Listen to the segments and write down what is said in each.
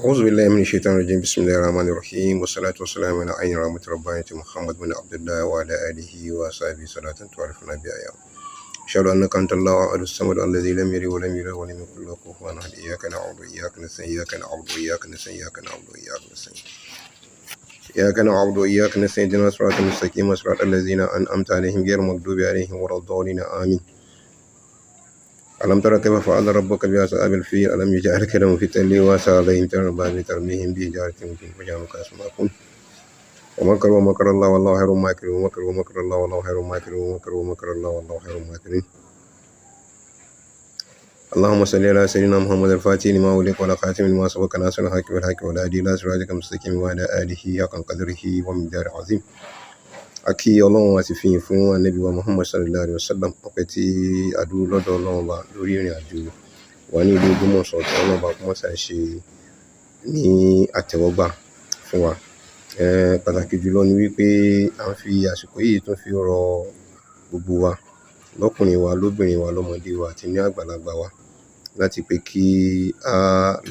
أعوذ بالله من الشيطان الرجيم. بسم الله الرحمن الرحيم، والصلاة والسلام على عين رحمة ربانية محمد بن عبد الله وعلى آله وصحبه صلاة تعرفنا بها يا أشهد أنك أنت الله أحد الصمد الذي لم يلد ولم يولد ولم يكن له كفوا أحد. إياك نعبد وإياك نستعين، إياك نعبد وإياك نستعين، إياك نعبد وإياك نستعين، إياك نعبد وإياك نستعين، اهدنا الصراط المستقيم، صراط الذين أنعمت عليهم غير المغضوب عليهم ولا الضالين، آمين. ألم تر كيف فعل ربك بأصحاب الفيل؟ ألم يجعل كيدهم في تضليل وأرسل عليهم طيرا ترميهم بحجارة من فجعلهم كعصف مأكول. ومكروا ومكر الله والله خير الماكرين. ومكروا ومكر الله والله خير الماكرين. ومكروا ومكر الله والله خير الماكرين. اللهم صل على سيدنا محمد الفاتح لما أغلق والخاتم لما سبق ناصر الحق بالحق والهادي إلى صراطك المستقيم وعلى آله حق قدره ومقداره العظيم. A kí Ọlọ́run àti fìyìn fún Ànábì wa Muhammad sallallahu alayhi wa sallam. Ọpẹ́ tí a dúró lọ́dọ̀ Ọlọ́run Ọba lórí ìrìn àjò wa ní ìlú Ògbómọ̀ṣọ́, tí Ọlọ́run Ọba kó má ṣe ṣe ní àtẹ́wọ́gbà fún wa. Pàtàkì jùlọ ni wípé à ń fi àsìkò yìí tún fi rọ gbogbo wa, lọ́kùnrin wa, lóbìnrin wa, lọ́mọdé wa àti ní àgbàlagbà wa, láti pé kí á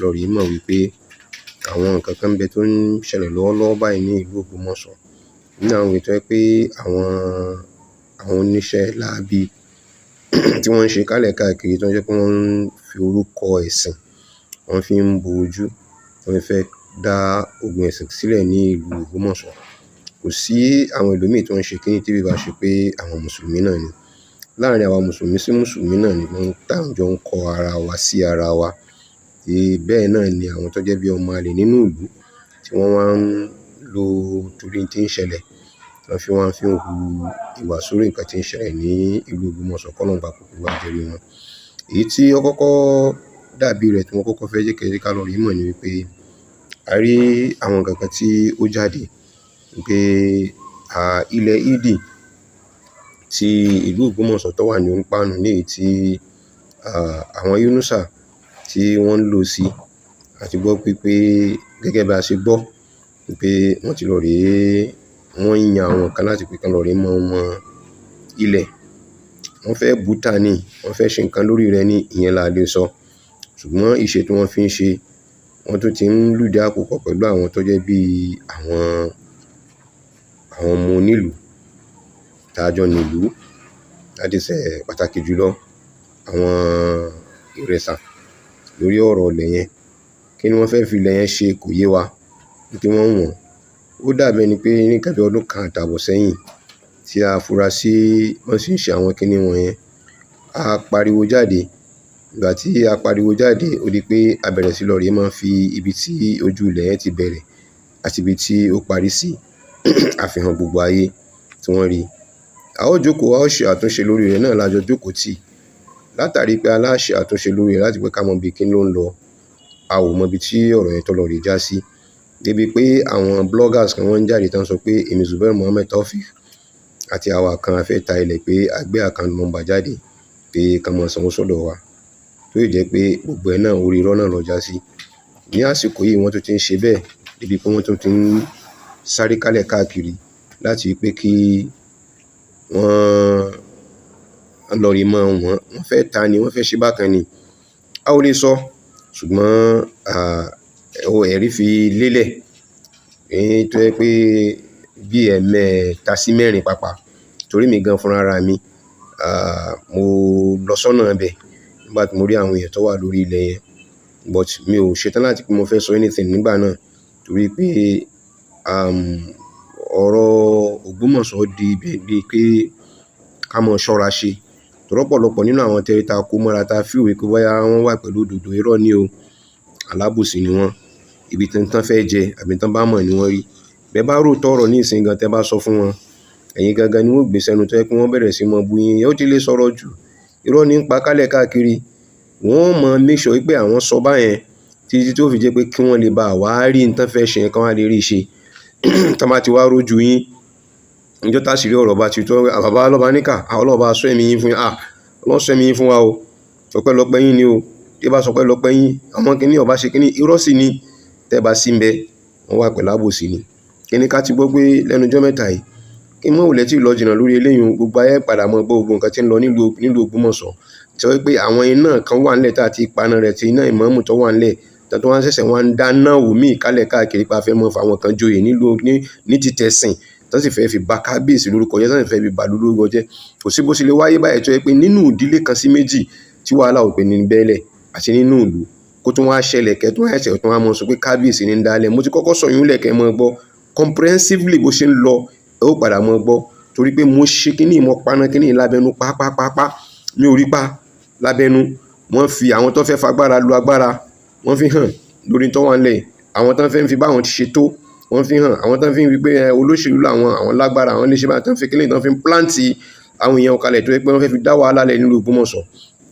lọ rèé mọ̀ wípé àwọn nǹkan kan ń bẹ tó ń ṣẹlẹ̀ lọ́wọ́lọ́wọ́ báyìí ní ìlú Ògbómọ̀ṣọ́, nínú àwọn èyí tó jẹ́ pé àwọn oníṣẹ́ láabi tí wọ́n ń ṣe kálẹ̀ káàkiri, tó jẹ́ pé wọ́n ń fi orúkọ ẹ̀sìn, wọ́n fi ń bo ojú, wọ́n fẹ́ dá ogun ẹ̀sìn sílẹ̀ ní ìlú Ògbómọ̀ṣọ́. Kò sí àwọn ẹlòmíì tó ń ṣe kíní tí bí bá ṣe pé àwọn mùsùlùmí náà ni. Láàárín àwa mùsùlùmí sí mùsùlùmí náà ni wọ́n tá ń jọ ń kọ ara wa sí ara wa. Bẹ́ẹ̀ náà ni àwọn tó jẹ́ bí ọmọ àlè nínú ìlú tí wọ́n wá ń lo torí tí ń ṣẹlẹ̀, wọ́n fi wá fi ń hu ìwà sórí nǹkan tí ń ṣẹlẹ̀ ní ìlú Ògbómọ̀ṣọ́, k'Ọlọ́run bá kúkú bá jẹ́rí wọn. Èyí tí ó kọ́kọ́ dàbí rẹ̀ tí mo kọ́kọ́ fẹ́ jẹ́ kí ká lọ rí mọ̀ ni wípé a rí àwọn nǹkan kan tí ó jáde wípé ilẹ̀ Ídì ti ìlú Ògbómọ̀ṣọ́ tó wà ní Onípáànù, ní èyí tí àwọn Yunusa tí wọ́n ń lò sí. A ti gbọ́ pé gẹ́gẹ́ bí a ṣe gbọ́ wípé wọ́n ti lọ rèé, wọ́n yan àwọn kan láti pé kán lọ rèé mọ wọn ilẹ̀. Wọ́n fẹ́ bù tà ní, wọ́n fẹ́ ṣe nǹkan lórí rẹ̀ ní, ìyẹn la lè sọ. Ṣùgbọ́n ìṣe tí wọ́n fi ń ṣe, wọ́n tún ti ń lùdí àpò pọ̀ pẹ̀lú àwọn tó jẹ́ bí àwọn ọmọ onílùú tá a jọ nílùú, láti ṣe pàtàkì jùlọ àwọn Ìrẹsà lórí ọ̀rọ̀ ilẹ̀ yẹn. Kí ni wọ́n fẹ́ fi ilẹ̀ yẹn ṣe kò yé wa. Kí wọ́n wọ̀n. Ó dàbí ẹni pé ní nǹkan bí ọdún kan àtààbọ̀ sẹ́yìn tí a fura sí wọ́n sì ń ṣe àwọn kíní wọ̀nyẹn. A pariwo jáde. Ìgbà tí a pariwo jáde, ó di pé a bẹ̀rẹ̀ sí lọ rèé máa fi ibi tí ojú ilẹ̀ yẹn ti bẹ̀rẹ̀ àti ibi tí ó parí sí, àfihàn gbogbo ayé tí wọ́n rí. A ó jókòó, a ó ṣe àtúnṣe lórí rẹ̀ náà la jọ jókòó tì. Látàrí pé a lá ṣe àtúnṣe lórí rẹ̀ láti pé ká mọ ibi kíni ló ń lọ. A ò mọ ibi tí ọ̀rọ̀ yẹn tó lọ rèé já sí. Débi pé àwọn bloggers kan wọ́n ń jáde tán sọ pé èmi Zubair Muhammad Taofeek àti àwa kan a fẹ́ ta ilẹ̀, pé a gbé account number jáde pé ká máa sanwó sọ́dọ̀ wa. Tó sì jẹ́ pé gbogbo ẹ̀ náà orí irọ́ náà lọ já sí. Ní àsìkò yìí wọ́n tún ti ń ṣe bẹ́ẹ̀ débi pé wọ́n tún ti ń sáré kálẹ̀ káàkiri láti pé kí wọ́n lọ rí mọ́ wọn. Wọ́n fẹ́ ta ni, wọ́n fẹ́ ṣe bákan ni. A ò lè sọ, ṣùgbọ́n ẹ̀rí fi lélẹ̀. Èyí tó jẹ́ pé bí ẹ̀ẹ̀mẹ́ta sí mẹ́rin pàápàá, torí mi gan fúnra ra mi, mo lọ sọ́nà ibẹ̀ nígbà tí mo rí àwọn èèyàn tó wà lórí ilẹ̀ yẹn. But mi ò ṣetán láti pé mo fẹ́ sọ anything nígbà náà torí pé ọ̀rọ̀ Ògbómọ̀ṣọ́ di bí pé ká mọ ṣọ́ra ṣe. Torí ọ̀pọ̀lọpọ̀ nínú àwọn tẹ́rí ta kó mọ́ra ta feel wípé bóyá wọ́n wà pẹ̀lú òdodo, irọ́ ni o. Alábòsí ni wọ́n. Ibi tí wọ́n fẹ́ jẹ àbí tí wọ́n bá mọ̀ ni wọ́n rí. Bẹ́ bá rò tọ́ ọ̀rọ̀ ní ìsìn gan tí ẹ bá sọ fún wọn, ẹ̀yin gangan ni wọ́n ó gbé sẹ́nu tó jẹ́ pé wọ́n bẹ̀rẹ̀ sí máa bú yín. Ó ti lè sọ̀rọ̀ jù. Irọ́ ní ń pa kálẹ̀ káàkiri. Wọ́n ó mọ make sure wípé àwọn sọ báyẹn títí tí ó fi jẹ́ pé kí wọ́n lè bá wá rí nǹkan fẹ́ ṣe yẹn, kí wọ́n lè rí ṣe. Tí wọ́n bá ti wá rójú yín, ìjọ́ táṣìírí ọ̀rọ̀ bá ti tó, bàbá lọ́ba níkà, àwọn Ọlọ́run bá sọ ẹ̀mí yín fún yín. À, Ọlọ́run sọ ẹ̀mí yín fún wa o. Ọpẹ́lọpẹ́ yín ni o. Tí bá sọ pé yín, àwọn kíní ọba ṣe kíní, irọ́ sì ni. Tẹ́ bá sí ń bẹ, wọ́n wà pẹ̀lú àbòsí ni. Kíní ká ti gbọ́ pé lẹ́nu ijọ́ mẹ́ta yìí, kí n mọ̀ wùlẹ̀ tí ì lọ jìnnà lórí eléyìí, gbogbo ayé padà mọ́ gbọ́ gbogbo nǹkan tí ń lọ nílùú Ògbómọ̀ṣọ́. Tí wọ́n pé àwọn iná kan wà nílẹ̀ tí a ti paná rẹ̀, tí iná ìmáàmù tó wà nílẹ̀. Tó wọ́n ṣẹ̀ṣẹ̀ wọ́n ń dáná omi ìkálẹ̀ káàkiri pa fẹ́ mọ́ fáwọn kan joyè nílùú ní ti tẹ̀sìn, tó sì fẹ́ fi ba kábíyèsí lórúkọ jẹ́, tó sì fẹ́ fi bàlú lórúkọ jẹ́. Kò sí bó ṣe lè wáyé báyìí tó jẹ́ pé nínú ìdílé kan sí méjì tí wàhálà ò pé ní bẹ́lẹ̀ àti nínú ìlú, kó tún wá ṣẹlẹ̀ kẹ́ tó ẹ̀ṣẹ̀ tó wá mọ̀ sọ pé kábíyèsí ní ń dálẹ̀. Mo ti kọ́kọ́ sọ yún lẹ̀kẹ́ mọ́ gbọ́ comprehensively bó ṣe ń lọ, ẹ ó padà mọ́ gbọ́, torí pé mo ṣe kíní, mo paná kíní lábẹ́nú pápápápá, mi ò rí pa lábẹ́nú. Wọ́n fi àwọn tó fẹ́ fagbára lu agbára, wọ́n fi hàn lórí tó wà nílẹ̀. Àwọn tó fẹ́ fi báwọn ti ṣe tó, wọ́n fi hàn. Àwọn tó fi ń wí pé olóṣèlú làwọn, àwọn lágbára, àwọn lè ṣe báyìí, tó ń fi kíní, tó fi ń plant àwọn èèyàn kalẹ̀ tó jẹ́ pé wọ́n fẹ́ fi dá wàhálà lẹ̀ nílùú Ògbómọ̀ṣọ́.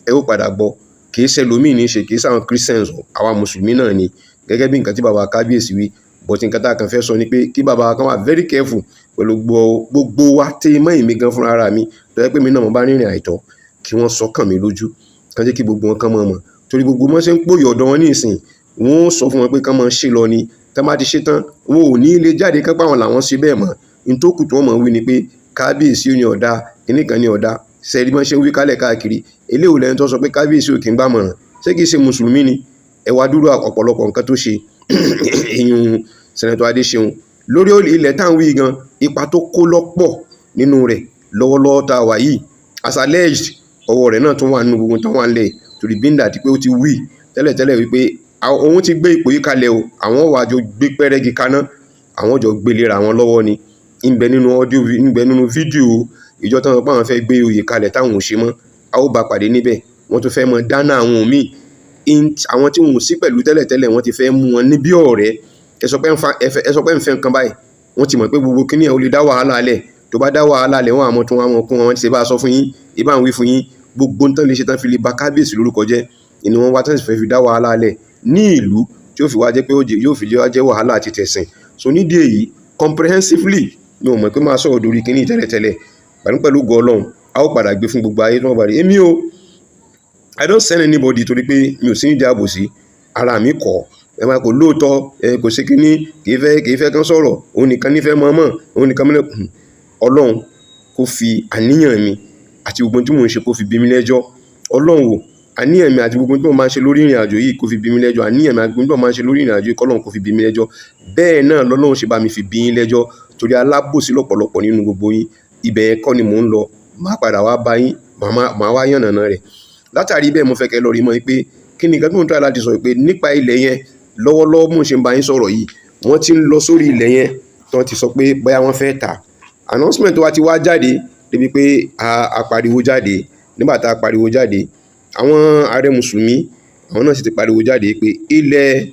Ẹ ó padà gbọ́. Kì í ṣe ẹlòmíì ní í ṣe, kì í ṣe àwọn Christians o, àwa mùsùlùmí náà ni, gẹ́gẹ́ bí nǹkan tí bàbá kábíyèsí wí. But nǹkan tá a kàn fẹ́ sọ ni pé kí bàbá kan wà very careful pẹ̀lú gbogbo wa tí mọ́ èmi gan fúnra ara mi, tó jẹ́ pé mi náà mo bá rìnrìn àìtọ́, kí wọ́n sọ kàn mí lójú, kán jẹ́ kí gbogbo wọn kán mọ̀ mọ̀, torí gbogbo wọn ṣe ń pòyì ọ̀dọ̀ wọn ní ìsìn, wọ́n ó sọ fún wọn pé kán máa ṣe lọ ni. Tán bá ti ṣe tán, wọn ò ní lè jáde kán páwọn làwọn ṣe bẹ́ẹ̀ mọ́. N tó kù tí wọ́n mọ̀ wí ni pé kábíyèsí ní ọ̀dà, kíní kan ní ọ̀dà. Sẹ́ẹ̀rí bọ́n ṣe ń wí kálẹ̀ káàkiri? Eléwo lẹni tó sọ pé kábíyèsí ò kí ń gbàmọ̀ràn? Ṣé kìí ṣe mùsùlùmí ni? Ẹ wá dúró ọ̀pọ̀lọpọ̀ nǹkan tó ṣe ìyún Senator Adéṣeun lórí ilẹ̀ tá à ń wí gan, ipa tó kó lọ́pọ̀ nínú rẹ̀ lọ́wọ́lọ́wọ́ tá a wà yìí, as alleged, ọwọ́ rẹ̀ náà tún wà nínú gbogbo tó wà nílẹ̀, torí bíńdà àti pé ó ti wí tẹ́lẹ̀tẹ́lẹ̀ wípé òun ti gbé ipò yìí kalẹ̀ o, àwọn wàá jọ gbé pẹ́rẹ́gì kaná, àwọn jọ gbé lera wọn lọ́wọ́ ni. Ń bẹ nínú audio, ń bẹ nínú fídíò ìjọ tán sọ pé àwọn fẹ́ gbé oyè kalẹ̀ táwọn ò ṣe mọ́. A ó bá pàdé níbẹ̀. Wọ́n tún fẹ́ mọ dáná àwọn míì, àwọn tí wọn ò sí pẹ̀lú tẹ́lẹ̀tẹ́lẹ̀, wọ́n ti fẹ́ mú wọn ní bí ọ̀rẹ́. Ẹ sọ pé ń fẹ́ nǹkan báyìí. Wọ́n ti mọ̀ pé gbogbo kíní ẹ̀ ó lè dá wàhálà lẹ̀. Tó bá dá wàhálà lẹ̀, wọ́n àmọ́ tún wọn kún wọn ṣe bá a sọ fún yín, ìbá ń wí fún yín. Gbogbo nǹkan lè ṣe tán fi lè ba kábíyèsí lórúkọ jẹ́ ìní wọn wá, tán sì fẹ́ fi dá wàhálà lẹ̀ ní ìlú tí ó fi wá jẹ́ pé yóò fi wá jẹ́ wàhálà àti tẹ̀sìn. So nídìí èyí, comprehensively, mi ò mọ̀ pé máa sọ̀rọ̀ lórí kíní tẹ́lẹ̀tẹ́lẹ̀. Pẹ̀lú ògo Ọlọ́run, a ó padà gbé fún gbogbo ayé tí wọ́n bá rí èmi o. I don't send anybody, torí pé mi ò sí ní ìdí àbòsí ara mi kọ̀. Ẹ máa kò lóòótọ́, ẹ kò ṣe kíní, kì í fẹ́ kán sọ̀rọ̀, òun nìkan nífẹ̀ẹ́ mọ́mọ́, òun nìkan mọ́lẹ̀. Ọlọ́run kó fi àníyàn mi àti gbogbo tí mò ń ṣe kó fi bí mi lẹ́jọ́. Ọlọ́run wò, àníyàn mi àti gbogbo tí mo máa ń ṣe lórí ìrìn àjò yìí, kó fi bí mi lẹ́jọ́. Àníyàn mi àti gbogbo tí mo máa ń ṣe lórí ìrìn àjò yìí, kọ́lọ́run kó fi bí mi lẹ́jọ́. Bẹ́ẹ̀ náà lọ́lọ́run ṣe bá mi fi bí yín lẹ́jọ́, torí alábòsí lọ́pọ̀lọpọ̀ nínú gbogbo yín. Ibẹ̀ yẹn kọ́ ni mò ń lọ. Màá padà wá bá yín, màá wá yànnàná rẹ̀. Látàrí bẹ́ẹ̀, mo fẹ́ kẹ́ lọ rí mọ́ pé kí ni nǹkan tí mò ń try láti sọ pé nípa ilẹ̀ yẹn lọ́wọ́lọ́wọ́. Mo ṣe ń bá yín sọ̀rọ̀ yìí, wọ́n ti ń lọ sórí ilẹ̀ yẹn tí wọ́n ti sọ pé bóyá wọ́n fẹ́ tà. Announcement wa ti wá jáde débi pé a pariwo jáde. Nígbà tá a pariwo jáde, àwọn ààrẹ mùsùlùmí, àwọn náà sì ti pariwo jáde pé ilẹ̀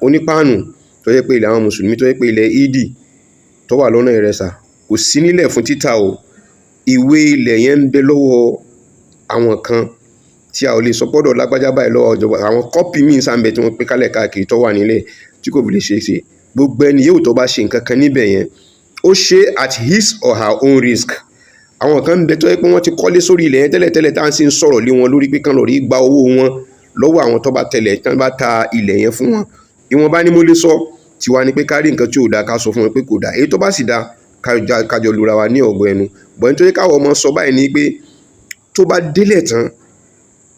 onípáànù tó jẹ́ pé ilẹ̀ àwọn mùsùlùmí, tó jẹ́ pé ilẹ̀ ìdí tó wà lọ́nà Ìrẹsà, kò sí nílẹ̀ fún títà o. Ìwé ilẹ̀ yẹn ń bẹ lọ́wọ́ àwọn kan tí a ò lè sọ pọ́dọ̀ lágbájá báyìí lọ́wọ́ ìjọba. Àwọn copy míì sáńbẹ̀ tí wọ́n pín kálẹ̀ káàkiri tó wà nílẹ̀ tí kò fi lè ṣeé ṣe. Gbogbo ẹni yóò tó bá ṣe nǹkan kan níbẹ̀ yẹn, ó ṣe at his or her own risk. Àwọn kan ń bẹ tó yẹ pé wọ́n ti kọ́lé sórí ilẹ̀ yẹn tẹ́lẹ̀tẹ́lẹ̀, tá à ń sì ń sọ̀rọ̀ lé wọn lórí pé kán lọ rí gba owó wọn lọ́wọ́ àwọn tó bá tẹlẹ̀ tán bá ta ilẹ̀ yẹn fún wọn. Ìwọ̀nba ni mo lè sọ. Tiwa ni pé ká rí nǹkan tí ò dáa, ká sọ fún wọn pé kò dáa. Èyí tó bá sì dáa, kájọ lura wa ní ọ̀gọ́ ẹnu bọ̀. Nítorí káwọn ọmọ sọ báyìí ni pé tó bá délẹ̀ tán,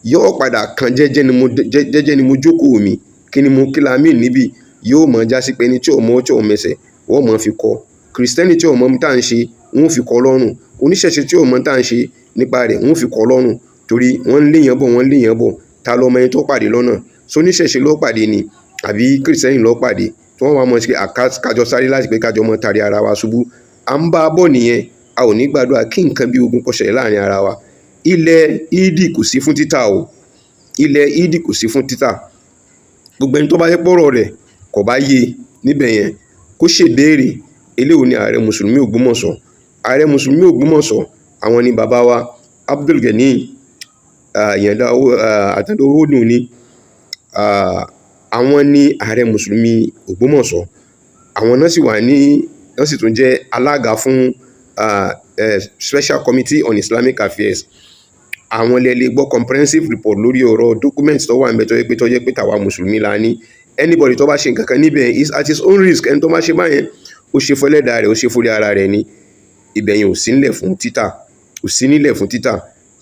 yóò padà kan jẹ́jẹ́ ni mo jẹ́jẹ́ ni mo jókòó mi. Kí ni mo kí la mí níbí yóò mọ̀ já sí pé ẹni tí ò mọ̀, tí ò mẹsẹ̀, wọ́n mọ̀ fi kọ́. Kìrìsìtẹ́nì tí ò mọ̀ tá à ń ṣe, wọ́n fi kọ́ lọ́rùn. Oníṣẹ̀ṣe tí ò mọ̀ tá à ń ṣe nípa rẹ̀, wọ́n fi kọ́ lọ́rùn, torí wọ́n ń léèyàn bọ̀, wọ́n ń léèyàn bọ̀. Ta lọmọ ẹni tó pàdé lọ́nà? Sóníṣẹ̀ṣe ló pàdé ni àbí kìrìsìtẹ́nì ló pàdé tí wọ́n wá mọ̀ sí kájọ sáré láti pé kájọ mọ́ tari ara wa ṣubú? À ń bá a bọ̀ nìyẹn. A ò ní gbàdúrà kí nǹkan bí ogun kó ṣẹlẹ̀ láàrin ara wa. Ilẹ̀ ìdí kò sí fún títà o. Ilẹ̀ ìdí kò sí fún títà. Gbogbo ẹni tó bá yẹ pọ̀rọ̀ rẹ̀ kò bá yé níbẹ̀ yẹn, kó ṣèbéèrè eléwo ni ààrẹ mùsùlùmí Ògbómọ̀ṣọ́. Ààrẹ mùsùlùmí Ògbómọ̀ṣọ́, àwọn ni bàbá wa Abdulgani Ìyàndá Àtàndá Owódùn ní. Àwọn ni ààrẹ mùsùlùmí Ògbómọ̀ṣọ́. Àwọn náà sì wà ní, wọ́n sì tún jẹ́ alága fún Special Committee on Islamic Affairs. Àwọn lè lè gbọ́ comprehensive report lórí ọ̀rọ̀ document tó wà níbẹ̀, tó jẹ́ pé tàwa mùsùlùmí la ní. Anybody tó bá ṣe nǹkan kan níbẹ̀ is at his own risk. Ẹni tó bá ṣe báyẹn, ó ṣe fọlẹ́dà rẹ̀, ó ṣe fúri ara rẹ̀ ni. Ibẹ̀ yẹn ò sí nílẹ̀ fún títà, kò sí nílẹ̀ fún títà.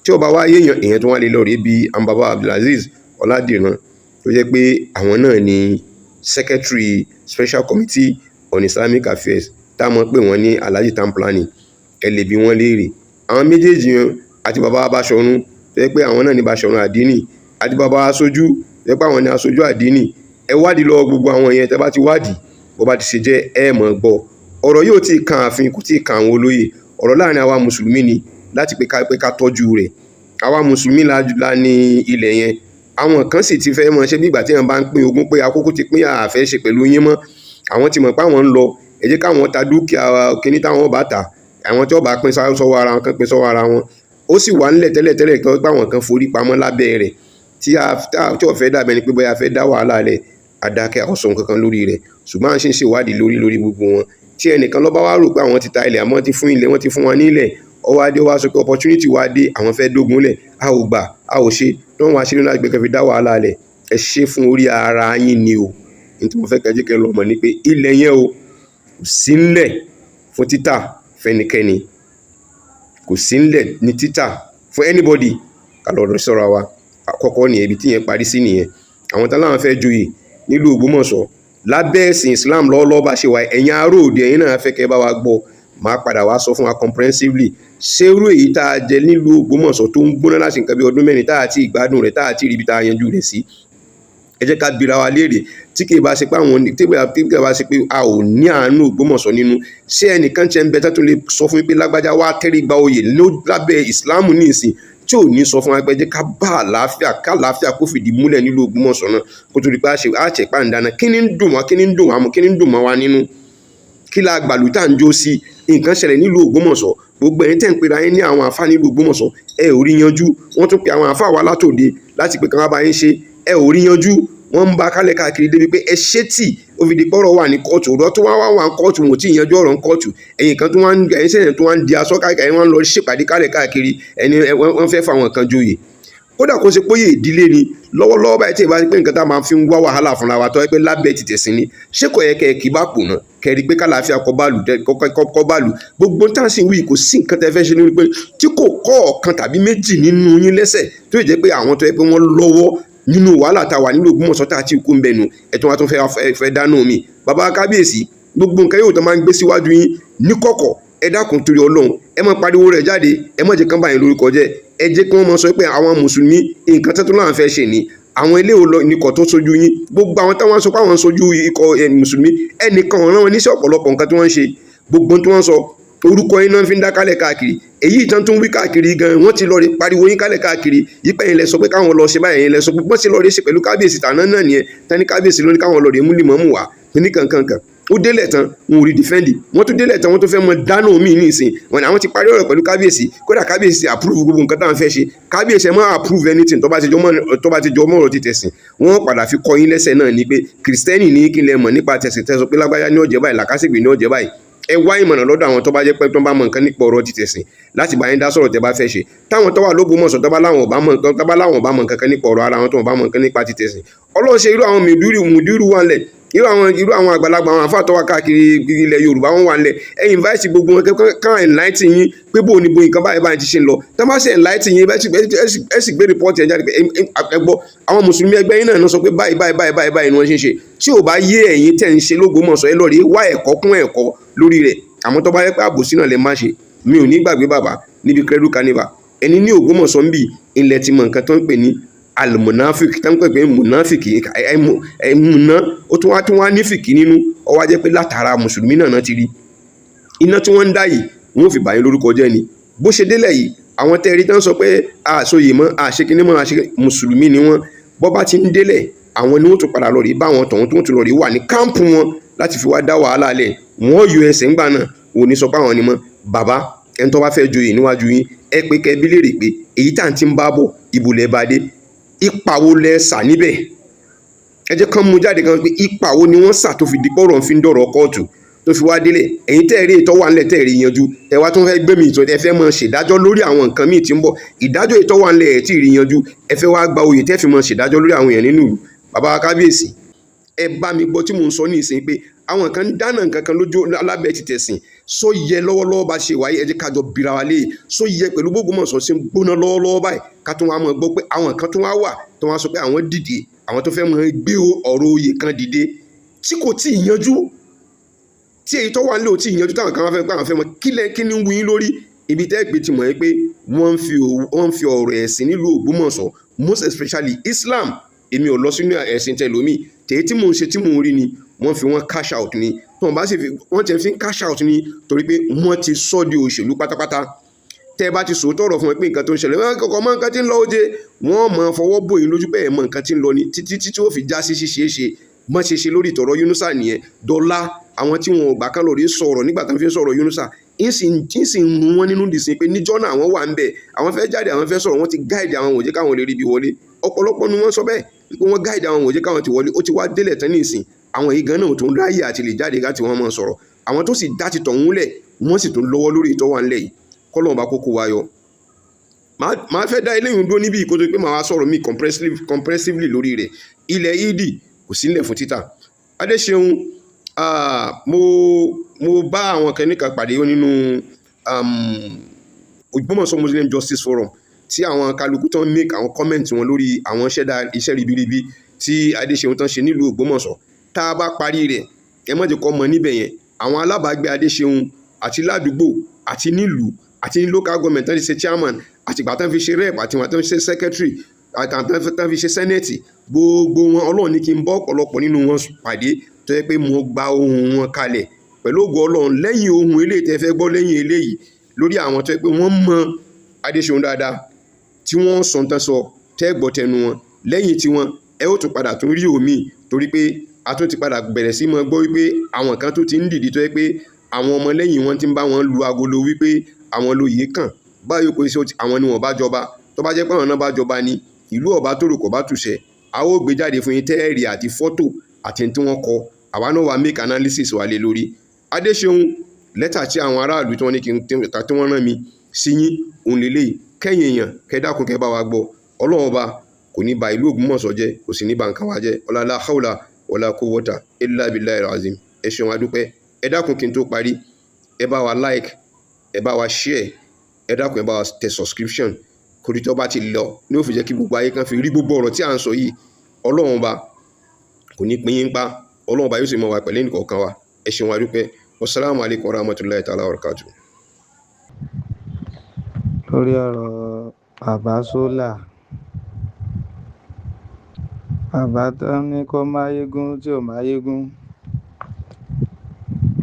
Tí ó bá wá yéèyàn, èèyàn tó wá lè lọ rí bí àwọn baba Abdulazeez Ọládìran. Tó jẹ́ pé àwọn náà ni secretary Special Committee on Islamic Affairs, tá a mọ̀ pé wọ́n ní Alhaji Town Planning. Ẹ lè bi wọ́n léèrè. Àwọn méjèèjì yẹn àti bàbá Báṣọ̀run, tó jẹ́ pé àwọn náà ní Báṣọ̀run Àdínì, àti bàbá aṣojú, tó jẹ́ pé àwọn ní aṣojú àdínì, ẹ wádìí lọ́wọ́ gbogbo àwọn yẹn. Tẹ́ bá ti wádìí, bó bá ti ṣe jẹ́, ẹ mọ̀ gbọ́. Ọ̀rọ̀ yóò tí ì kan ààfin, kò tí ì kan àwọn olóyè. Ọ̀rọ̀ láàrin àwa mùsùlùmí ni láti pé ká tọ́jú rẹ̀. Àwa mùsùlùmí la ní ilẹ̀ yẹn. Àwọn kan sì ti fẹ́ mọ̀ ṣe bí ìgbà tí wọ́n bá ń pín ogún, pé àkókò ti pín, àfẹ́ ṣe pẹ̀lú yín mọ́. Àwọn ti mọ̀ pé àwọn ń lọ, ẹ jẹ́ káwọn ta dúkìá kíní táwọn bá tà. Àwọn tí wọ́n bá pín sọ́wọ́ ara wọn, kan pín sọ́wọ́ ara wọn. Ó sì wà ńlẹ̀ tẹ́lẹ̀ tẹ́lẹ̀ tó pé àwọn kan forí pamọ́ lábẹ́ rẹ̀ tí a tí ò fẹ́ dàbẹ́ ni pé bóyá a fẹ́ dá wàhálà lẹ̀, adákẹ́ àkọsọ nǹkan kan lórí rẹ̀. Ṣùgbọ́n à ń ṣe ń ṣèwádìí lórí gbogbo wọn. Tí ẹnìkan ló bá wá rò pé àwọn ti ta ilẹ̀, àmọ́ ti fún ilẹ̀, wọ́n ti fún wọn nílẹ̀, ó wá dé, wá sọ pé opportunity wá dé, àwọn fẹ́ dógun lẹ̀, a ò gbà, a ò ṣe tí wọ́n wá ṣe láti gbé kẹ́ fi dá wàhálà lẹ̀. Ẹ ṣe fún orí ara yín ni o. Ní tí mo fẹ́ kẹ́ jẹ́ kẹ́ lọ mọ̀ ni pé ilẹ̀ yẹn o, kò sí ńlẹ̀ fún títà fẹ́nikẹ́ni, kò sí ńlẹ̀ ní títà fún anybody. Ká lọ sọ́ra wa. Àkọ́kọ́ nìyẹn, ibi tí yẹn parí sí nìyẹn. Àwọn tán láwọn fẹ́ joyè nílùú Ògbómọ̀ṣọ́ lábẹ́ ẹ̀sìn Islam lọ́wọ́lọ́wọ́ bá ṣe wà, ẹ̀yin ará òde, ẹ̀yin náà fẹ́ kẹ́ bá wa gbọ́, máa padà wá sọ fún wa comprehensively. Ṣérú èyí tá a jẹ nílùú Ògbómọ̀ṣọ́ tó ń gbóná láti nǹkan bí ọdún 4 tá a ti ìgbádùn rẹ̀, tá a ti rí ibi tá a yanjú rẹ̀ sí, ẹ jẹ́ ká bira wa léèrè, tí kì í bá ṣe pé àwọn, tí kì í bá ṣe pé a ò ní àánú Ògbómọ̀ṣọ́ nínú, ṣé ẹnìkan ṣe ń bẹ tó lè sọ fún mi pé lágbájá wá tẹ́rí gba oyè lábẹ́ ìsìláàmù ní ìsìn, tí ò ní sọ fún wa pé jẹ́ ká bá àlàáfíà, ká àlàáfíà kó fìdí múlẹ̀ nílùú Ògbómọ̀ṣọ́ náà, kó tó di pé àṣẹ pàǹdánà? Kí ni ń dùn wá? Kí ni ń dùn wá mọ́? Kí ni ń dùn mọ́ wa nínú? Kí la gbàlù tá à ń jó sí? Nǹkan ṣẹlẹ̀ nílùú Ògbómọ̀ṣọ́. Gbogbo ẹ̀yin tẹ́ ń pera yín ní àwọn àfa nílùú Ògbómọ̀ṣọ́, ẹ ò rí yanjú. Wọ́n tún pe àwọn àfa wa látòde láti pé kí wọ́n bá yín ṣe, ẹ ò rí yanjú. Wọ́n ń bá kálẹ̀ káàkiri débi pé ẹ ṣé tì ó fi di pọ́rọ̀ wà ní kóòtù. Ọ̀rọ̀ tó wá wà wà ní kóòtù, wọn ò tí ì yanjú ọ̀rọ̀ ní kóòtù. Ẹ̀yìn kan tó wá ń, ẹ̀yìn sẹ́yìn tó wá ń di aṣọ káàkiri, ẹ̀yìn wọ́n ń lọ ṣèpàdé kálẹ̀ káàkiri, ẹni wọ́n fẹ́ fa àwọn kan joyè. Kódà kó ṣe póyè ìdílé ni lọ́wọ́lọ́wọ́ báyìí, tí ì bá pé nǹkan tá a máa fi ń wá wàhálà fúnra wa tó yẹ pé lábẹ́ ti tẹ̀sìn ni, ṣé kò yẹ kẹ́ ẹ kì bá pò náà kẹ́ rí pé kálàáfíà kọ́ bá lù, kọ́ bá lù? Gbogbo tá à ń sìn wí, kò sí nǹkan tẹ́ fẹ́ ṣe nínú pé tí kò kọ́ ọ̀kan tàbí méjì nínú yín lẹ́sẹ̀, tó yẹ jẹ́ pé àwọn tó yẹ pé wọ́n lọ́wọ́ nínú wàhálà tá a wà nílùú Ògbómọ̀ṣọ́ tá a ti kú ń bẹnu ẹ̀ tó wá tún fẹ́ dáná mi. Bàbá kábíyèsí, gbogbo nǹkan yóò tó máa ń gbé síwájú yín ní kọ̀kọ̀, ẹ dákun, torí Ọlọ́run, ẹ má pariwo rẹ̀ jáde. Ẹ má jẹ́ kán bá yín lórúkọ jẹ́. Ẹ jẹ́ kí wọ́n máa sọ pé àwọn mùsùlùmí, nǹkan tó tún láwọn fẹ́ ṣe ni àwọn ilé ìkọ̀ tó sojú yín. Gbogbo àwọn táwọn sọ pé àwọn sojú ikọ̀ mùsùlùmí, ẹnìkan ọ̀ràn wọn níṣẹ́. Ọ̀pọ̀lọpọ̀ nǹkan tí wọ́n ń ṣe, gbogbo tí wọ́n sọ, orúkọ yín náà fi ń dá kálẹ̀ káàkiri. Èyí ìtàn tó ń wí káàkiri gan, wọ́n ti lọ rí pariwo yín kálẹ̀ káàkiri yípa. Ẹ̀yin lẹ sọ pé káwọn lọ ṣe báyìí, ẹ̀yin lẹ sọ pé wọ́n ti lọ rí ṣe pẹ̀lú kábíyèsí tàná náà nìyẹn. Tani kábíyèsí ló ní káwọn lọ rí múlì mọ́mù wá ní kankankan. Ó délẹ̀ tán, wọn ò rí defend. Wọ́n tún délẹ̀ tán, wọ́n tún fẹ́ mọ dáná omi ní ìsìn wọn ni àwọn ti parí ọ̀rọ̀ pẹ̀lú kábíyèsí. Kódà kábíyèsí approve gbogbo nǹkan táwọn fẹ́ ṣe. Kábíyèsí, ẹ má approve anything tó bá ti jọ mọ́ ọ̀rọ̀ ti tẹ̀sìn. Wọ́n padà fi kọ́ yín lẹ́sẹ̀ náà ni pé kìrìsìtẹ́nì ní kí lẹ mọ̀ nípa tẹ̀sìn tẹ́sọ pé lágbájá ní ọ̀jẹ̀ báyìí, làkàṣègbè ní ọ̀jẹ̀ báyìí. Ẹ wá ìmọ̀ràn lọ́dọ̀ àwọn tó bá jẹ́ pé tó bá mọ nǹkan nípa ọ̀rọ̀ ti tẹ̀sìn láti bá yín dá sọ̀rọ̀ tẹ́ bá fẹ́ ṣe. Táwọn tó wà l'Ógbómọ̀ṣọ́, tó bá láwọn ò bá mọ nǹkan, tó bá láwọn ò bá mọ nǹkan kan nípa ọ̀rọ̀ ara wọn, tó wọn bá mọ nǹkan nípa ti tẹ̀sìn, Ọlọ́run ṣe irú àwọn mùdírù wà ńlẹ̀, irú àwọn àgbàlagbà, àwọn àfáà tó wà káàkiri ilẹ̀ Yorùbá, wọn wà ńlẹ̀. Ẹ invite gbogbo wọn kán enlighten yín pé bó ni bo nǹkan báyìí báyìí ti ṣe ń lọ. Tá bá ṣe enlighten yín, ẹ sì gbé report ẹ jáde pé ẹ gbọ́, àwọn mùsùlùmí ẹgbẹ́ yín náà sọ pé báyìí báyìí báyìí báyìí báyìí ni wọ́n ṣe ń ṣe. Tí ò bá yé ẹ̀yin tẹ̀ ń ṣe l'Ógbómọ̀ṣọ́, ẹ lọ rí wá ẹ̀kọ́ kún ẹ̀kọ́ lórí rẹ̀. Àmọ́ tó bá yẹ pé àbòsí náà lè má ṣe, mi ò ní gbàgbé bàbá níbi Cradle Carnival ẹni ní Ògbómọ̀ṣọ́ ń bì ilẹ̀ ti mọ nǹkan tó ń pè ní almunafik, tó ń pè pé munafik ẹ̀múná, ó tún wá nífìkì nínú. Ó wá jẹ́ pé látara mùsùlùmí náà ti rí iná tí wọ́n ń dá yìí, wọ́n fi bàyín lórúkọ jẹ́ ni. Bó ṣe délẹ̀ yìí, àwọn tẹ́rí tán sọ pé àṣọyè mọ́, àṣekínní mọ́, àṣekínní, mùsùlùmí ni wọ́n. Bọ́ bá ti ń délẹ̀, àwọn ni wọ́n tún padà lọ rí bá àwọn tọ̀hún tó tún lọ rí wà ní camp wọn láti fi wá dá wàhálà lẹ̀. Wọ́n yọ ẹsẹ̀ ńgbà náà, wò ní sọ pé àwọn ni mọ́. Bàbá, ẹni tó bá fẹ́ joyè níwájú yín, ẹ pé kẹ́ bí léèrè pé èyí tá à ń ti ń bá bọ̀, ìbò lẹ bá dé, ipa wo lẹ sà níbẹ̀? Ẹ jẹ́ kán mú jáde kan pé ipa wo ni wọ́n sà tó fi di pọ́rọ̀ fi ń dọ̀rọ̀ kóòtù tó fi wá délẹ̀. Ẹ̀yin tẹ́ ẹ̀ rí ìtọ́ wà ńlẹ̀, tẹ́ ẹ̀ rí yanjú, ẹ wá tún fẹ́ gbé mi ìtọ́, ẹ fẹ́ mọ ṣèdájọ́ lórí àwọn nǹkan míì tí ń bọ̀. Ìdájọ́ ìtọ́ wà ńlẹ̀ ẹ̀ tí ì rí yanjú, ẹ fẹ́ wá gba oyè tẹ́ fi mọ ṣèdájọ́ lórí àwọn èèyàn nínú ìlú. Bàbá kábíyèsí, ẹ bá mi gbọ́ tí mò ń sọ ní ìsìn pé àwọn kan ń dáná nǹkan kan lójú alábẹ́ ti tẹ̀sìn sọ yẹ lọ́wọ́lọ́wọ́ bá ṣe wáyé. Ẹ jẹ́ ká jọ bira wa léyìí sọ yẹ pẹ̀lú gbogbo sọ ṣe ń gbóná lọ́wọ́lọ́wọ́ báyìí, ká tún wá mọ̀ gbọ́ pé àwọn kan tún wá wà tó wá sọ pé àwọn dìde. Àwọn tó fẹ́ máa gbé ọ̀rọ̀ oyè kan dìde tí kò tí ì yanjú, tí èyí tó wà nílò tí ì yanjú, táwọn kan wá fẹ́ pé àwọn fẹ́ mọ kílẹ̀ kí ni ń wú yín lórí. Ibi tẹ́ gbé ti mọ̀ ẹ́ pé wọ́n ń fi ọ̀rọ̀ ẹ̀sìn nílùú Ògbómọ̀ṣọ́, most especially Islam. Èmi ò lọ sínú ẹ̀sìn tẹlómi, tèyí tí mò ń ṣe, tí mò ń rí ni wọ́n fi wọ́n cash out ni. Tí wọ́n bá sì fi wọ́n ti fi cash out ni, torí pé wọ́n ti sọ di òṣèlú pátápátá. Tẹ́ ẹ bá ti sòótọ́ ọ̀rọ̀ fún wọn pé nǹkan tó ń ṣẹlẹ̀, wọ́n kọ́kọ́ mọ nǹkan tí ń lọ oje, wọ́n mọ fọwọ́ bò yín lójú pé ẹ̀ mọ nǹkan tí ń lọ ni, títí títí ó fi já sí ṣíṣe é ṣe. Bọ́n ṣe ṣe lórí ìtọ̀rọ̀ Yunusa nìyẹn. Dọ́là àwọn tí wọn ò gbà kán lórí sọ̀rọ̀ nígbà tán fi ń sọ̀rọ̀ Yunusa, ń sì ń run wọn nínú dìsín pé níjọ́ náà àwọn wà ń bẹ̀, àwọn fẹ́ jáde, àwọn fẹ́ sọ̀rọ̀, wọ́n ti guide àwọn, ò jẹ́ káwọn lè rí ibi wọlé. Ọ̀pọ̀lọpọ̀ ni wọ́n sọ bẹ́ẹ̀ pé wọ́n guide àwọn, ò jẹ́ káwọn ti wọlé. Ó ti wá délẹ̀ tán ní ìsìn, àwọn yìí gan náà tó ń ráyè àti lè jáde láti wọ́n máa sọ̀rọ̀. Àwọn tó sì dá ti tọ̀hún lẹ̀, wọ́n sì tún lọ́wọ́ lórí ìtọ́wà ńlẹ̀ yìí. Kọ́lọ́run bá kókó wa yọ. Màá fẹ́ dá eléyìí dúró níbí kó tó pé màá wá sọ̀rọ̀ mi compressively lórí rẹ̀. Ilẹ̀ ìdì kò sílẹ̀ fún títà. Adéṣeun, mo bá àwọn kan níkan pàdé nínú Ògbómọ̀ṣọ́ Muslim Justice Forum, tí àwọn kálukú tán make àwọn comment wọn lórí àwọn iṣẹ́ ribiribi tí Adéṣeun tán ṣe nílùú Ògbómọ̀ṣọ́. Tá a bá parí rẹ̀, ẹ má jẹ́ kó mọ níbẹ̀ yẹn. Àwọn alábàágbé Adéṣeun àti ládùúgbò àti nílùú àti ní local government tán ti ṣe chairman, àtìgbà tán fi ṣe rep, àti ìgbà tán fi ṣe secretary, àti tán fi ṣe senate, gbogbo wọn, Ọlọ́run ní kí n bọ́ ọ̀pọ̀lọpọ̀ nínú wọn pàdé, tó yẹ pé mo gba ohùn wọn kalẹ̀ pẹ̀lú ògo Ọlọ́run. Lẹ́yìn ohun eléyìí tẹ́ fẹ́ gbọ́ lẹ́yìn eléyìí lórí àwọn tó yẹ pé wọ́n mọ Adéṣeun dáadáa, tí wọ́n sọ tán sọ tẹ́ gbọ́ tẹnu wọn, lẹ́yìn tí wọ́n ẹ ó tún padà tún rí omi, torí pé a tún ti padà bẹ̀rẹ̀ sí mọ́ gbọ́ wípé àwọn kan tó ti ń dìde, tó yẹ pé àwọn ọmọlẹ́yìn wọn ti ń bá wọn lu agolo wípé àwọn lóye kàn báyìí, kò sí àwọn ni wọ́n bá jọba. Tó bá jẹ́ pé àwọn náà bá jọba ni, ìlú ọba tòrò kò bá tùṣẹ́. A ó gbé jáde fún yín tẹ́ẹ̀rì àti fọ́tò àti tí wọ́n kọ. Àwa náà wà make analysis wa lé lórí. Adéṣeun, lẹ́tà tí àwọn aráàlú tí wọ́n ní kí n tí wọ́n rán mi sí yín òun lélẹ́yìí. Kẹ́yìn èèyàn, kẹ́ dákun, kẹ́ bá wa gbọ́. Ọlọ́run Ọba kò ní ba ìlú Ògbómọ̀ṣọ́ jẹ́, kò sì ní ba nǹkan wa jẹ́. Ọlá la hawla wala quwwata illa billahi azim. Ẹ ṣeun, adúpẹ́. Ẹ dákun, kí n tó parí, ẹ bá wa like, ẹ bá wa share, ẹ dákun, ẹ bá wa tẹ subscription kò tó bá ti lọ ní ó fi jẹ́ kí gbogbo ayé kan fi rí gbogbo ọ̀rọ̀ tí à ń sọ yìí. Ọlọ́run Ọba kò ní pín yín pa, Ọlọ́run Ọba yóò sì mọ̀ wá pẹ̀lú ẹnìkọ̀ọ̀kan wa. Ẹ ṣeun, adúpẹ́. Wasalaamu alaykum wa rahmatulahi ta'ala wa barakatuh. Lórí ọ̀rọ̀ bàbá Sólà, bàbá tó ní kó máyégún tí ò máyégún,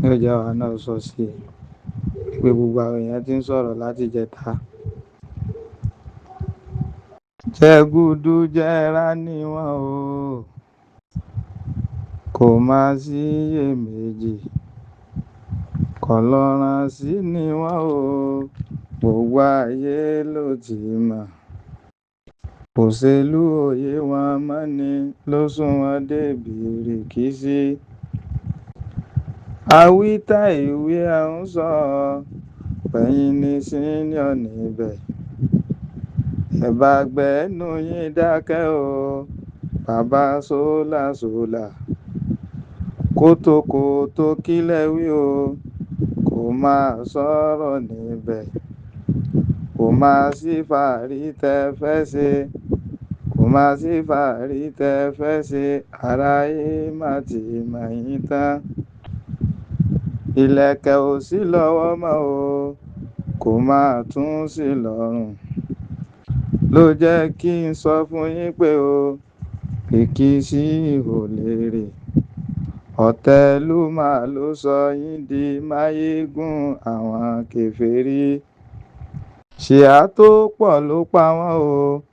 ní ó jẹ́ àwa náà sọ sí i pé gbogbo àwọn èèyàn ti ń sọ̀rọ̀ láti ìjẹta. Jẹgúdújẹrá ni wọ́n o, kò má síyèméjì, kọlọ̀rànsí ni wọ́n o, gbogbo ayé ló ti mọ̀. Òṣèlú òye wọn mọ́ ni ló sún wọn débi rìkíṣí. Àwítàìwí ẹ̀ ń sọ pẹ̀yìn ní senior níbẹ̀. Ẹ bá gbẹ́nu yín dákẹ́ o, bàbá Sólà Sólà. Kótókótó kílẹ̀ wí o, kò máa sọ̀rọ̀ níbẹ̀. Kò máa sí fàárí tẹ́ fẹ́ ṣe, kò máa sí fàárí tẹ́ fẹ́ ṣe, aráyé má ti mọ̀ yín tán. Ìlẹ̀kẹ̀ ò sí lọ́wọ́ mọ́ o, kò máa tún sí lọ́rùn. Ló jẹ́ kí n sọ fún yín pé o, rìkíṣí ò lérè. Ọ̀tẹ̀ ló máa ló sọ yín di máyégún àwọn kèfèrí. Ṣíà tó pọ̀ ló pa wọ́n o,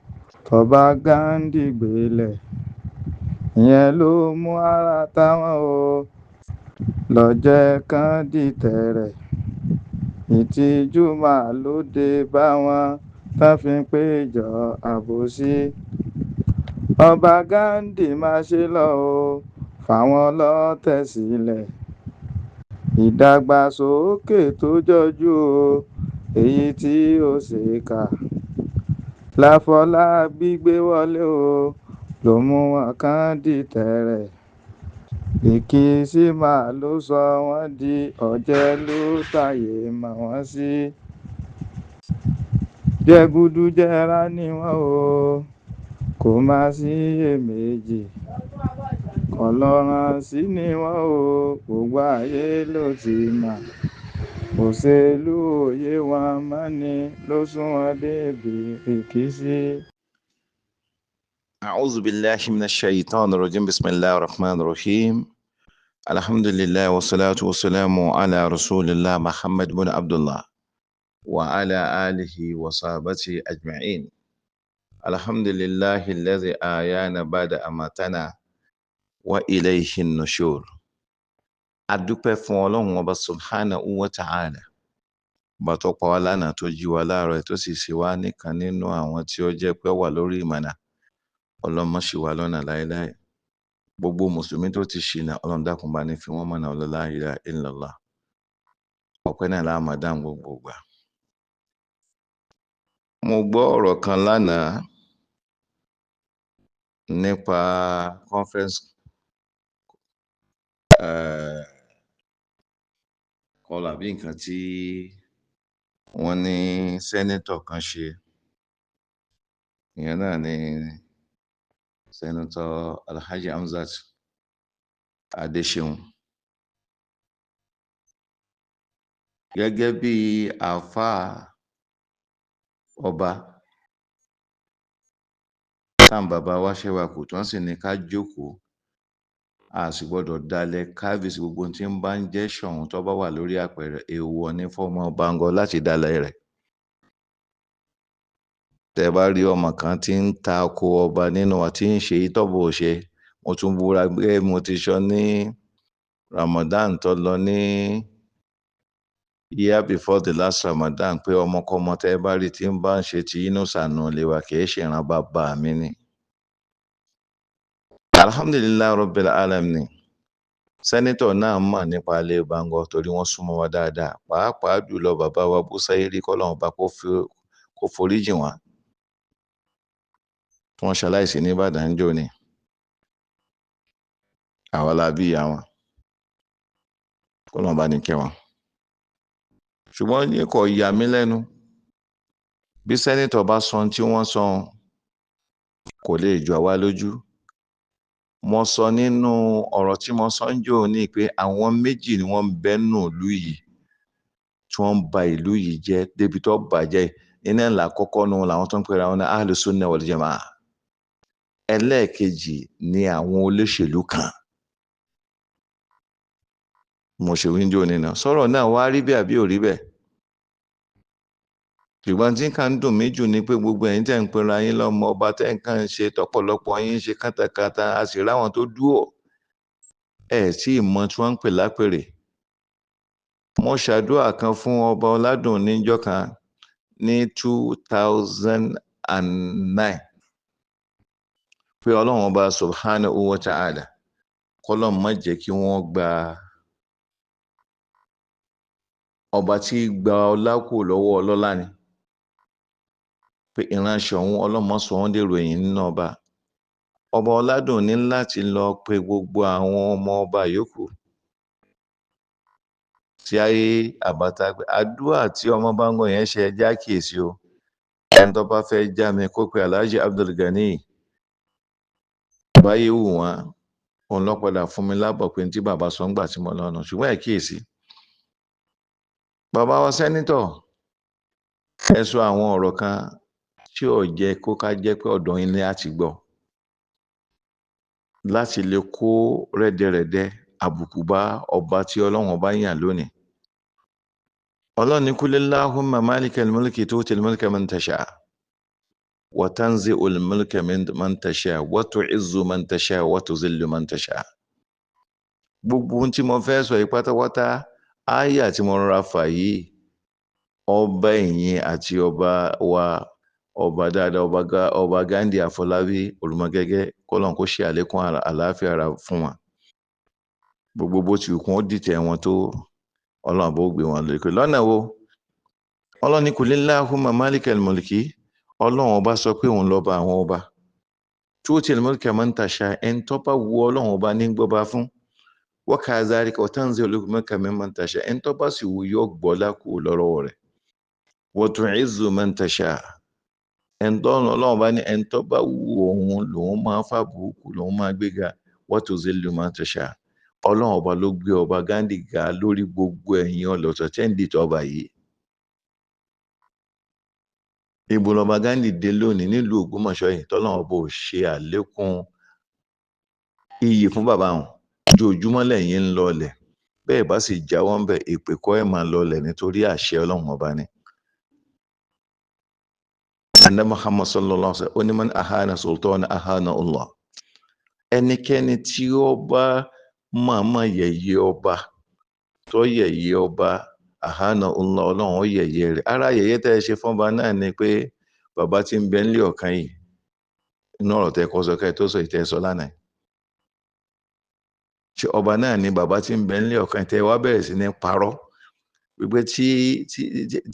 tọ́ba Gandhi gbélé. Ìyẹn ló mú ara táwọn o, lọ́jẹ́ kan dìtẹ̀ rẹ̀. Ìtìjú máa ló dé bá wọn tán fi ń péjọ àbòsí. Ọba Gandhi má ṣe lọ o, fáwọn ọlọ́tẹ̀ sílẹ̀. Ìdàgbàsókè tó jọjú o, èyí tí ó ṣe kà. Láfọlábí gbé wọlé o, ló mú wọn kàn dìtẹ̀ rẹ̀. Rìkíṣí máa ló sọ wọ́n di ọ̀jẹ̀lú táyé mọ̀ wọ́n sí. Jẹgúdújẹrá ni wọ́n o, Kò má síyèméjì, kọlọ́ràn sí ni wọ́n o, gbogbo ayé ló ti mọ̀. Òṣèlú òye wọn mọ́ ni ló sún wọn débi rìkíṣí. أعوذ بالله من الشيطان الرجيم. بسم الله الرحمن الرحيم. الحمد لله والصلاة والسلام على رسول الله محمد بن عبد الله وعلى آله وصحبه أجمعين. الحمد لله الذي آيانا بعد أماتنا وإليه النشور. A dúpẹ́ fún Ọlọ́run Ọba subhanahu wa ta'ala, ọba tó pa wá lánàá, tó jí wa láàárọ̀, tó sì ṣe wá nìkan nínú àwọn tí ó jẹ́ pé wà lórí ìmọ̀nà. Ọlọ́run má ṣì wá lọ́nà láéláé. Gbogbo mùsùlùmí tó ti ṣìnà, Ọlọ́run dákun bá ní fi wọ́n mọ̀nà. La ilaha illallah. Ọpẹ́ náà la máa dáhùn gbogbo ìgbà. Mo gbọ́ ọ̀rọ̀ kan lánàá nípa conference call àbí nǹkan tí wọ́n ní senator kan ṣe. Ìyẹn náà ni Senator Alhaji Hamzat Adeseun. Gẹ́gẹ́ bí àáfàá ọba táwọn bàbá wa ṣe wà kù tí wọ́n sì ní ká jókòó, a sì gbọ́dọ̀ dalẹ̀ kábíyèsí. Gbogbo tí ń bá ń jẹ́ Ṣọ̀ún tó bá wà lórí àpẹẹrẹ, èèwọ̀ ní fọ́mọ Báńgọ́ láti dalẹ̀ rẹ̀. Tẹ́ bá rí ọmọ kan tí ń ta ko ọba nínú wa tí ń ṣe ìtọ́bọ̀ ṣe, mo tún búra pé mo ti sọ ní Ramadan tó lọ, ní year before the last Ramadan, pé ọmọkọ́mọ tẹ́ bá rí tí ń bá ń ṣe ti inú sànù lè wà, kì í ṣe ìran bàbá mi ni. Alhamdulilayi rabbil alamin. Senator náà mọ̀ nípa ilé Báńgọ́ torí wọ́n súnmọ́ wa dáadáa, pàápàá jùlọ bàbá wa Búsáyírí, kọ́lọ́run bá kó foríjì wọ́n, tí wọ́n ṣaláìsí ní Ìbàdàn jò ní àwa la bí ìyá wọn, kọ́lọ́run bá ní kẹ́ wọn. Ṣùgbọ́n ní kò yà mí lẹ́nu bí senator bá sọ tí wọ́n sọ, kò lè jọ wá lójú. Mo sọ nínú ọ̀rọ̀ tí mo sọ ń jò ní pé àwọn méjì ni wọ́n ń bẹ nù ìlú yìí tí wọ́n ń ba ìlú yìí jẹ́ débi tó bàjẹ́. Iná ńlá kọ́kọ́ nu làwọn tó ń pera wọn ní Ahlus Sunnah wal Jamaa. Ẹlẹ́ẹ̀kejì ni àwọn olóṣèlú kan. Mo ṣe wíńdò nínú sọ̀rọ̀ náà wá rí bẹ́ẹ̀ àbí ò rí bẹ́ẹ̀. Ṣùgbọ́n tí kàn ń dùn mí jù ni pé gbogbo ẹ̀yin tẹ̀ ń pera yín lọ́mọ ọba, tẹ̀ ń kàn ń ṣe tọ́pọ̀lọpọ̀ yín ṣe kátàkátà, a sì ráwọn tó dúró ẹ̀ tí ìmọ̀ tí wọ́n ń pè lápèrè. Mo ṣàdúrà kan fún ọba Ọládùn níjọ́ kan ní 2009 pé Ọlọ́run Ọba subhanahu wa ta'ala, kọ́lọ́n má jẹ́ kí wọ́n gba ọba tí gba ọlá kù lọ́wọ́ ọlọ́lá ni, pé ìránṣẹ́ òun ọlọ́mọ sọ wọ́n dèrò ẹ̀yìn nínú ọba. Ọba Ọládùn ní láti lọ pe gbogbo àwọn ọmọ ọba yòókù tí ayé àbáta pé àdúrà tí ọmọ Báńgọ́ yẹn ṣe, ẹjá kíyèsí o. Ẹni tó bá fẹ́ já mi kó pe Alhaji Abdulgani báyé wù wọ́n. Òun lọ padà fún mi lábọ̀ pé tí bàbá sọ ń gbà tí mo lọ́nà. Ṣùgbọ́n ẹ̀ kíyèsí, bàbá wa sẹ́nítọ̀, ẹ sọ àwọn ọ̀rọ̀ kan tí ò jẹ́ kó ká jẹ́ pé ọ̀dọ̀ yín ni a ti gbọ́ láti lè kó rẹ́dẹrẹ́dẹ́ àbùkù bá ọba tí Ọlọ́run ọba yàn lónìí. Ọlọ́run ní kulillahumma malikal mulki tu'til mulka man tasha wa tanzi'ul mulka man tasha wa tu'izzu man tasha wa tuzillu man tasha. Gbogbo ohun tí mo fẹ́ sọ yìí pátápátá, áyà tí mo rọra fà yìí, ọba ẹ̀yìn àti ọba wa, ọba dáadáa, ọba Ghandi Àfọlábí Olùmọ̀gẹ́gẹ́, kọ́lọ́n kó ṣe àlékún àlàáfíà ara fún wa. Gbogbo bó ti kún ó dìtẹ̀ wọn tó, Ọlọ́run bó gbé wọn lókè lọ́nà wo. Ọlọ́run ní kulillahumma malikal mulki. Ọlọ́run ọba sọ pé òun lọ́ba àwọn ọba. Tu'til mulka man tasha, ẹni tó bá wu Ọlọ́run ọba ní gbọ́ba fún. Wa kadhalika wa tanzi'ul mulka mimman tasha, ẹni tó bá sì wù yọ gbọ́lá kú lọ́rọ̀ rẹ̀. Wa tu'izzu man tasha, Ẹni tó Ọlọ́run bá ní ẹni tó bá wù òun lòun máa fàbùkù lòun máa gbéga, wa tuzillu man tasha. Ọlọ́run ọba ló gbé ọba Ghandi ga lórí gbogbo ẹ̀yin ọlọ́tọ̀ tẹ́ ń dìtọ̀ ọba yìí. Ibo lọba Ghandi dé lónìí nílùú Ògbómọ̀ṣọ́ yìí tọ́lọ́run ọba ò ṣe àlékún iyì fún bàbá wọn. Ojoojúmọ́ lẹ́yìn ń lọlẹ̀, bẹ́ẹ̀ bá sì jáwọ́ ń bẹ̀, èpè kọ́ ẹ̀ máa lọlẹ̀ nítorí àṣẹ Ọlọ́run ọba ni. Anna Muhammad sallallahu alaihi wa sallam ó ní man ahana sultana ahana Allah. Ẹnikẹ́ni tí ó bá mọ̀ọ́mọ̀ yẹ̀yẹ́ ọba, tó yẹ̀yẹ́ ọba, ahana Allah, Ọlọ́run ó yẹ̀yẹ́ rẹ̀. Ara yẹ̀yẹ́ tẹ́ ẹ ṣe fọ́nba náà ni pé bàbá tí ń bẹ nílé ọ̀kan yìí, inú ọ̀rọ̀ tẹ́ kọ́ sọ kẹ́ ẹ tó sọ ìtẹ́ sọ lánàá. Ṣé ọba náà ni bàbá tí ń bẹ nílé ọ̀kan tẹ́ wá bẹ̀rẹ̀ sí ní parọ́ wípé tí tí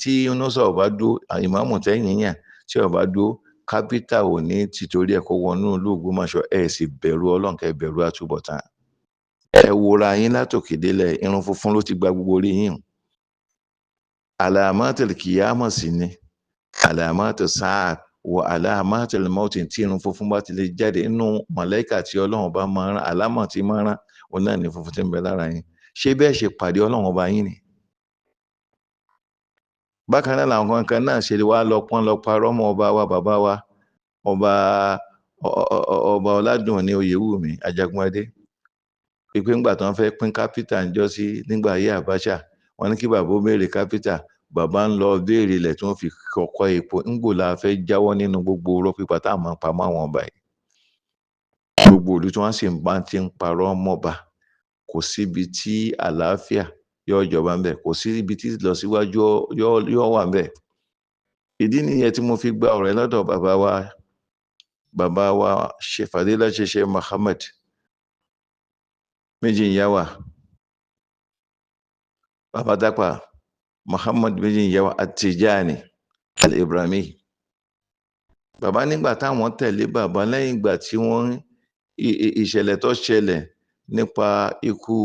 tí Yunusa ọba dúró, ìmáàmù tẹ́yìn yàn tí ọba dúró, kápítà ò ní tìtorí ẹ̀ kó wọnú ìlú Ògbómọ̀ṣọ́. Ẹ̀ sì bẹ̀rù Ọlọ́run, kẹ́ bẹ̀rù àtúbọ̀tán. Ẹ wòra yín látòkè délẹ̀, irun funfun ló ti gba gbogbo orí yín. Àlàmátìl kìyámọ̀ sì ni àlàmátìl sáà wọ àlàmátìl mọ́tì. Tí irun funfun bá ti lè jáde inú mọ̀lẹ́kà tí Ọlọ́run bá máa rán, àlámọ̀ tí máa rán, òun náà ní funfun tí ń bẹ lára yín. Ṣé bẹ́ẹ̀ ṣe pàdé Ọlọ́run ọba yín ni? Bákan náà làwọn kan náà ṣe wá lọ pọ́n lọ parọ́ mọ́ ọba wa, bàbá wa, ọba ọba Ọládùnní Oyèwùmí Ajagunadé, pípé ńgbà tí wọ́n fẹ́ pín kápítà ńjọ́ sí nígbà ayé Abacha, wọ́n ní kí bàbá ó béèrè kápítà, bàbá ń lọ béèrè ilẹ̀ tí wọ́n fi kọ́kọ́ epo. Ńgbò la fẹ́ jáwọ́ nínú gbogbo irọ́ pípa tá a máa pa mọ́ àwọn ọba yìí. Gbogbo ìlú tí wọ́n sì ń bá ti ń parọ́ mọ́ba, kò síbi tí àlàáfíà yóò jọba ńbẹ̀, kò sí ibi tí ìlọsíwájú yóò wà ńbẹ̀. Ìdí nìyẹn tí mo fi gba ọ̀rẹ́ lọ́dọ̀ bàbá wa, bàbá wa Sheikh Fadila Sheikh Muhammad Méjì Ìyáwà, bàbá Dápà Muhammad Méjì Ìyáwà At-Tijani Al-Ibrahimi. Bàbá nígbà táwọn tẹ̀lé bàbá lẹ́yìn ìgbà tí wọ́n ìṣẹ̀lẹ̀ tó ṣẹlẹ̀ nípa ikú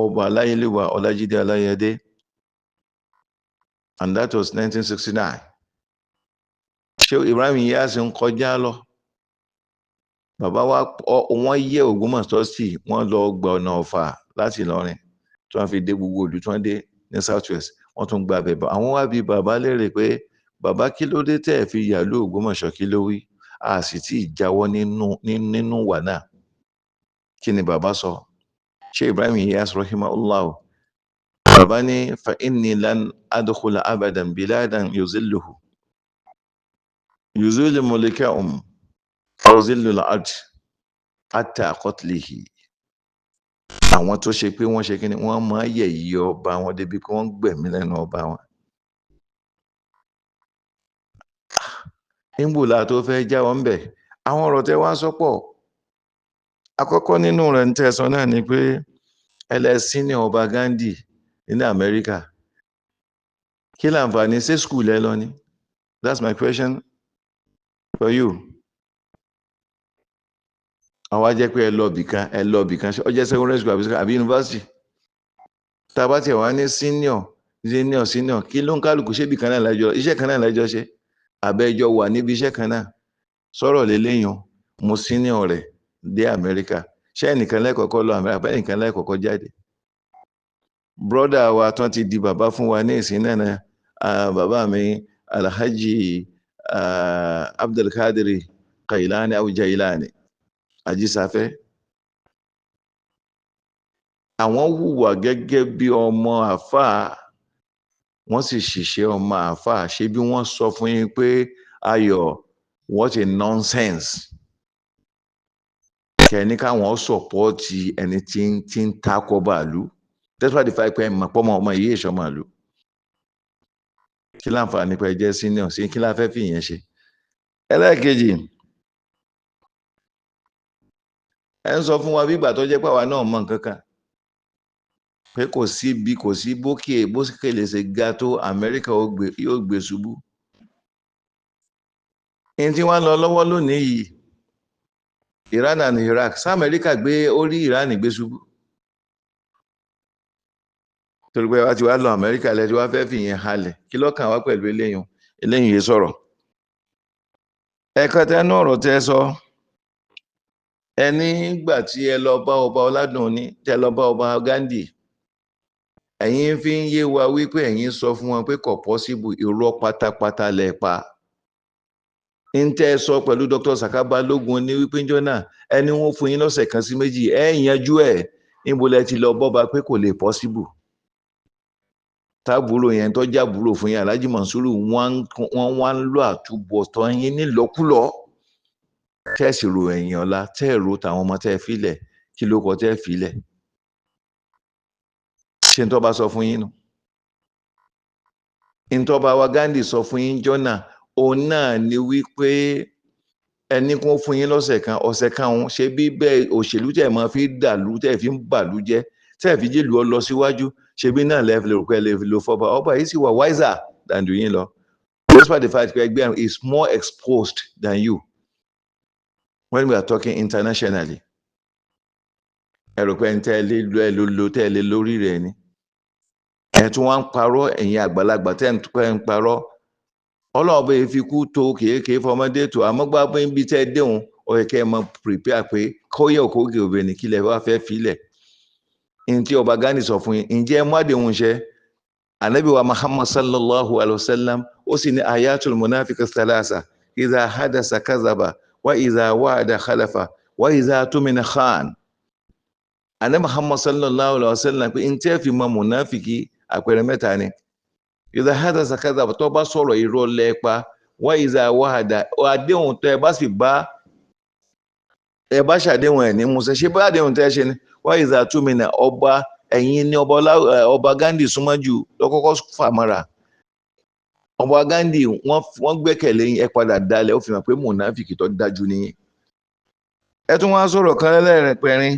ọba Aláyélúwà Ọlájídé Aláyẹdé, and that was 1969. Ṣé Ibrahim Inyas ń kọjá lọ, bàbá wa wọ́n yẹ Ògbómọ̀ṣọ́ sí, wọ́n lọ gba ọ̀nà Ọ̀fà láti Ìlọrin tí wọ́n fi dé gbogbo ìlú tí wọ́n dé ní South West, wọ́n tún gba bẹ̀bẹ̀. Àwọn wá bi bàbá léèrè pé bàbá kí ló dé tẹ́ ẹ̀ fi yàlú Ògbómọ̀ṣọ́, kí ló wí? A sì tí ì jáwọ́ nínú wà náà. Kí ni bàbá sọ? Ṣé Ibrahim Inyas rahimahullah, bàbá ní fa inni lan adkhula abadan biladan yuzilluhu yuzillu mulikahum aw zillu al-ard hatta qatlihi. Àwọn tó ṣe pé wọ́n ṣe kí ni, wọ́n máa yẹ̀yẹ́ ọba wọn débi pé wọ́n gbẹ̀mí lẹ́nu ọba wọn. Nígbò la tó fẹ́ jáwọ́ ńbẹ̀? Àwọn ọ̀rọ̀ tẹ́ wá sọ́pọ̀. Àkọ́kọ́ nínú rẹ̀ ń tẹ̀sán náà ni pé ẹlẹ́sìn ní ọba Ghandi ní Amẹ́ríkà. Kí láǹfààní ṣé skul ẹ lọ ni? That's my question for you. Àwọn á jẹ́ pé ẹ lọ bìkan, ẹ lọ bìkan, ó jẹ́ secondary school àbí university. Tá a bá tiẹ̀ wá ní senior, senior, senior, kí ló ń kálukú ṣé bìkan náà lẹ́jọ́, iṣẹ́ kan náà lẹ́jọ́ ṣe, àbẹ́jọ́ wà níbi iṣẹ́ kan náà. Sọ̀rọ̀ lélẹ́yìn, mo senior rẹ̀ dé Amẹ́ríkà. Ṣé ẹnìkan lẹ́kọ̀ọ́kọ́ lọ Amẹ́ríkà, bẹ́ẹ̀ nìkan lẹ́kọ̀ọ́kọ́ jáde? Brọ́dà wa tán ti di bàbá fún wa ní ìsìn náà, bàbá mi Alhaji Abdulkadir Kailani Abu Jailani Ajísafẹ́. Àwọn hùwà gẹ́gẹ́ bí ọmọ àáfàá, wọ́n sì ṣiṣẹ́ ọmọ àáfàá. Ṣé bí wọ́n sọ fún yín pé Ayọ̀, what a nonsense, kẹ́ni káwọn sọ̀pọ́ọ̀tì ẹni tí ń takò bàálù, despite the fact pé ẹ mọ̀ pọ́mọ ọmọ yìí èso màálù. Kí láǹfààní pé ẹ jẹ́ senior sí? Kí la fẹ́ fi ìyẹn ṣe? Ẹlẹ́ẹ̀kejì, ẹ ń sọ fún wa bí ìgbà tó jẹ́ pé àwa náà mọ̀ nǹkan kan, pé kò sí bí kò sí bókè bókè lè ṣe ga tó, Amẹ́ríkà yóò gbé ṣubú. Ní tí wọ́n lọ lọ́wọ́ lónìí yìí, Iran and Iraq, sí Amẹ́ríkà gbé orí Iran gbé ṣubú? Torí pé wá ti wá lọ Amẹ́ríkà lẹ́tí wá fẹ́ fìyẹn halẹ̀, kí ló kàn wá pẹ̀lú eléyìí? Eléyìí yìí sọ̀rọ̀. Ẹ̀ka tẹnu ọ̀rọ̀ tẹ́ sọ, ẹ nígbà tí ẹ lọ bá ọba Ọládùnní, tẹ́ lọ bá ọba Ghandi, ẹ̀yin fi ń yé wa wípé ẹ̀yin sọ fún wọn pé kò possible. Irọ́ pátápátá lẹ pa. Ń tẹ́ ẹ sọ pẹ̀lú Dr. Saka Balógun ní wípé njọ́ náà ẹni wọ́n fún yín lọ́sẹ̀ kan sí méjì, ẹ yanjú ẹ̀. Níbo lẹ ti lọ bọ́ba pé kò lè possible? Táàbúrò yẹn tó jábúrò fún yín, Alhaji Mansuru, wọ́n wá ń lọ àtúbọ̀tán yín nílọ́kulọ́. Tẹ́ẹ̀sì ro ẹ̀yìn ọ̀la, tẹ́ẹ̀ ro tàwọn ọmọ tẹ́ẹ̀ filẹ̀, kí ló kọ tẹ́ẹ̀ filẹ̀? Ṣé ń tọ́ bá sọ fún yín nu? Ń tọ́ bá wa Ghandi sọ fún yín jọ́nà òun náà ni wípé ẹni kún fún yín lọ́sẹ̀ kan, ọ̀sẹ̀ kan òun ṣe bí bẹ́ẹ̀ òṣèlú tẹ̀ máa fi dàlú, tẹ̀ fi ń bàlú jẹ́, tẹ̀ fi jèlú ọ lọ síwájú, ṣe bí náà lẹ́ẹ̀fi lè rò pé lè lo fọba. Ọba yìí sì wà wiser than you yín lọ, despite the fact pé ẹgbẹ́ is more exposed than you when we are talking internationally. Ẹ rò pé ẹni tẹ́ ẹ lé lọ ẹ ló lo tẹ́ ẹ lé lórí rẹ̀ ni. Ẹ tún wá ń parọ́, ẹ̀yin àgbàlagbà tẹ́ ẹ ń parọ́. Ọlọ́run bẹ́ẹ̀ fi kú tó kéèké fọmọdé tó àmọ́ gbá pé níbi tẹ́ ẹ déhùn, ó yẹ kẹ́ ẹ mọ prepare pé kóyè òkógè obìnrin kí lẹ wá fẹ́ filẹ̀. Ní tí ọba Ghandi sọ fún yín, ǹjẹ́ ẹ mú àdéhùn ṣẹ? Anabi wa Muhammad sallallahu alayhi wa sallam, ó sì ní ayatul munafik thalatha: idha hadasa kazaba, wa idha wa'ada khalafa, wa idha tumina khan. Anabi Muhammad sallallahu alayhi wa sallam pé ntẹ́ fi mọ munafiki, àpẹẹrẹ mẹ́ta ni: idha hadasa kazaba, tó bá sọ̀rọ̀ irọ́ lẹ́ẹ̀pa, wa idha wa'ada, àdéhùn tẹ́ ẹ bá sì bá ẹ bá ṣàdéhùn ẹ̀ ní musa, ṣé bá àdéhùn tẹ́ ẹ ṣe ni, wa idha tumina. Ọba ẹ̀yin ní ọba Ghandi súnmọ́ jù lọ́kọ́kọ́ fàmọ́ra. Ọba Ghandi wọ́n gbẹ́kẹ̀lé yín, ẹ padà dalẹ̀, ó fi hàn pé mùnáfìkì tó dájú nìyí. Ẹ tún wá sọ̀rọ̀ kan lẹ́rẹ̀pẹ̀rin,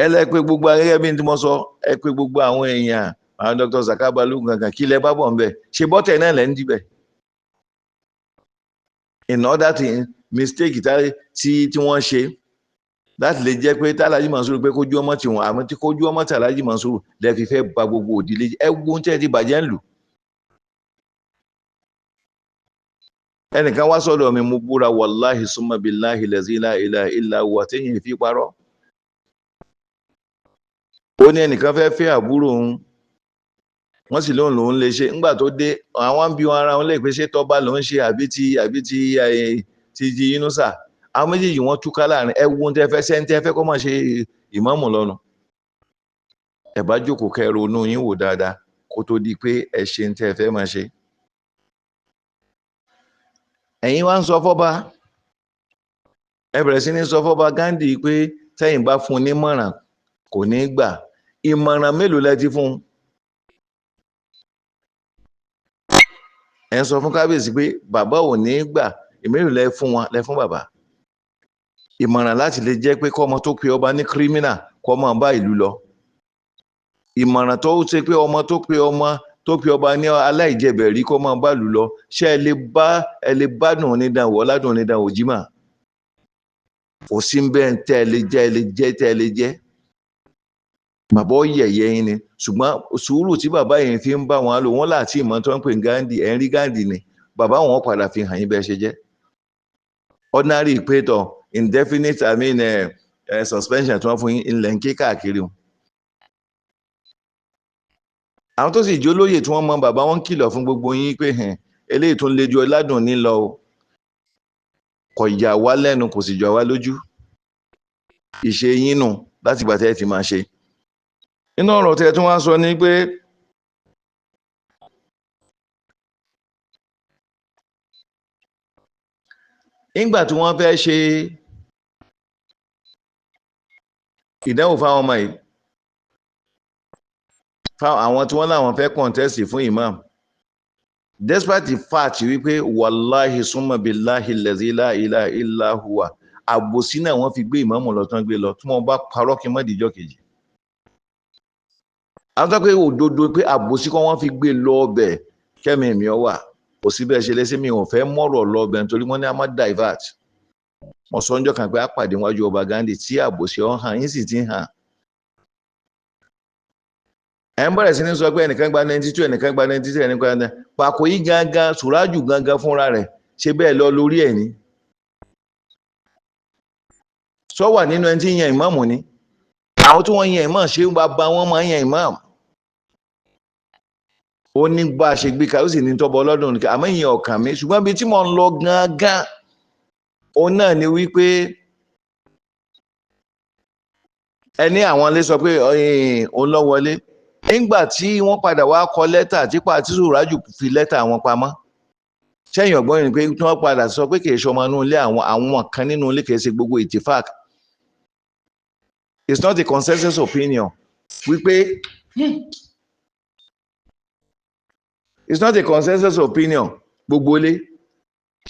ẹ lẹ́ pé gbogbo gẹ́gẹ́ bí n tí mo sọ, ẹ pé gbogbo àwọn èèyàn, àwọn Dr. Saka Balógun kankan, kí lẹ bá bọ̀ ń bẹ̀ ṣe bọ́tẹ̀ náà lẹ́ ń dibẹ̀ in order to mistake tí wọ́n ṣe láti lè jẹ́ pé tàlàjì Mansuru pé kójú ọmọ tiwọn, àmọ́ tí kójú ọmọ tàlàjì Mansuru lè fi fẹ́ ba gbogbo òdìlé. Ẹ wo ohun tí ẹ ti bàjẹ́ ń lù. Ẹnìkan wá sọ́dọ̀ mi, mo búra, wàláhì summa billahi lazi la ilaha illa huwa, téyìn fi parọ́. Ó ní ẹnìkan fẹ́ fẹ́ àbúrò òun, wọ́n sì lóun lòun lè ṣe. Ńgbà tó dé, àwọn ń bi wọn ara wọn lè pé ṣé tọ́ba lòun ṣe àbí ti àbí ti ti ti Yunusa. Àwọn méjèèjì wọn túká láàrin. Ẹ wo ohun tẹ́ fẹ́ sẹ́ni tẹ́ fẹ́ kó máa ṣe ìmáàmù lọ́nu. Ẹ bá jókòó kẹ́ ronú yín wò dáadáa kó tó di pé ẹ ṣe ń tẹ́ fẹ́ máa ṣe. Ẹ̀yin wá ń sọ fọ́ba, ẹ bẹ̀rẹ̀ sí ní sọ fọ́ba Ghandi pé tẹ́yìn bá fún un nímọ̀ràn kò ní gbà. Ìmọ̀ràn mélòó lẹ ti fún un? Ẹ ń sọ fún kábíyèsí pé bàbá ò ní gbà, ìmélòó lẹ fún wọn, lẹ fún bàbá? Ìmọ̀ràn láti lè jẹ́ pé kọ́mọ tó pe ọba ní kírímínà kọ́ máa bá ìlú lọ. Ìmọ̀ràn tó ṣe pé ọmọ tó pe ọmọ tó pe ọba ní aláìjẹbẹ̀rí kọ́ máa bá ìlú lọ. Ṣé ẹ lè bá ẹ lè bá dùn ní dànwó ọ̀làdùn ní dànwó jimá? Kò sí bẹ́ẹ̀ tẹ́ ẹ lè jẹ́ ẹ lè jẹ́ tẹ́ ẹ lè jẹ́. Bàbá ó yẹ̀yẹ́ yín ni, ṣùgbọ́n sùúrù tí bàbá yẹn fi ń bá wọn lò wọ́n láti ìmọ̀ tó ń pè Ghandi, ẹ̀ ń rí Ghandi ni bàbá wọn padà fi hàn yín bẹ́ẹ̀ ṣe jẹ́. Ordinary ìpẹ́tọ̀ indefinite, I mean, suspension tí wọ́n fún yín ilẹ̀ ń ké káàkiri o. Àwọn tó sì jólóyè tí wọ́n mọ bàbá wọn kìlọ̀ fún gbogbo yín pé eléyìí tó ń le ju ọládùn ní lọ o. Kò yà wá lẹ́nu, kò sì jọ wá lójú. Ìṣe yín nù láti ìgbà tẹ́ ẹ ti máa ṣe. Inú ọ̀rọ̀ tẹ́ tún wá sọ ni pé nígbà tí wọ́n fẹ́ ṣe ìdánwò fáwọn ọmọ yìí, fáwọn àwọn tí wọ́n láwọn fẹ́ kọ̀ǹtẹ́sì fún imam, despite the fact wípé wàláhì súnmọ́ billahi lazi la ilaha illa huwa, àbòsí náà wọ́n fi gbé ìmáàmù lọ tán gbé lọ, tí wọ́n bá parọ́ kí n má dìjọ́ kejì. Àwọn tó pé òdodo pé àbòsí kọ́ wọ́n fi gbé lọ ọbẹ̀ kẹ́mi mi ọ wà kò sí bẹ́ẹ̀ ṣe lẹ́sẹ̀, mi ò fẹ́ mọ̀rọ̀ lọ ọbẹ̀ nítorí wọ́n ní a má divert. Mo sọ ọjọ́ kan pé a pàdé wájú ọba Ghandi tí àbòsí ọ̀ hàn yín sì ti hàn. Ẹ̀ ń bẹ̀rẹ̀ sí ní sọ pé ẹnìkan gba 92, ẹnìkan gba 93, ẹnìkan gba 90. Pàkó yìí gangan, Sùrájù gangan fúnra rẹ̀ ṣe bẹ́ẹ̀ lọ lórí ẹ̀ ni. Sọ wà nínú ẹni tí ń yan ìmáàmù ni. Àwọn tí wọ́n yan ìmáàmù ṣé bàbá wọn máa ń yan ìmáàmù. Ó ní bá a ṣe gbé ka, ó sì ní tọ́bọ̀ ọlọ́dún nìkan, àmọ́ ìyẹn ọ̀kàn mi. Ṣùgbọ́n ibi tí mò ń lọ gangan, òun náà ni wípé ẹni àwọn ilé sọ pé òun lọ wọlé. Nígbà tí wọ́n padà wá kọ lẹ́tà tí pàtí Sùrájù fi lẹ́tà wọn pamọ́, sẹ́yìn ọ̀gbọ́n yìí ni pé tí wọ́n padà sọ pé kìí ṣe ọmọ inú ilé àwọn, àwọn kan nínú ilé, kìí ṣe gbogbo ìtìfák. It's not a consensus opinion wípé it's not a consensus opinion gbogbo ilé.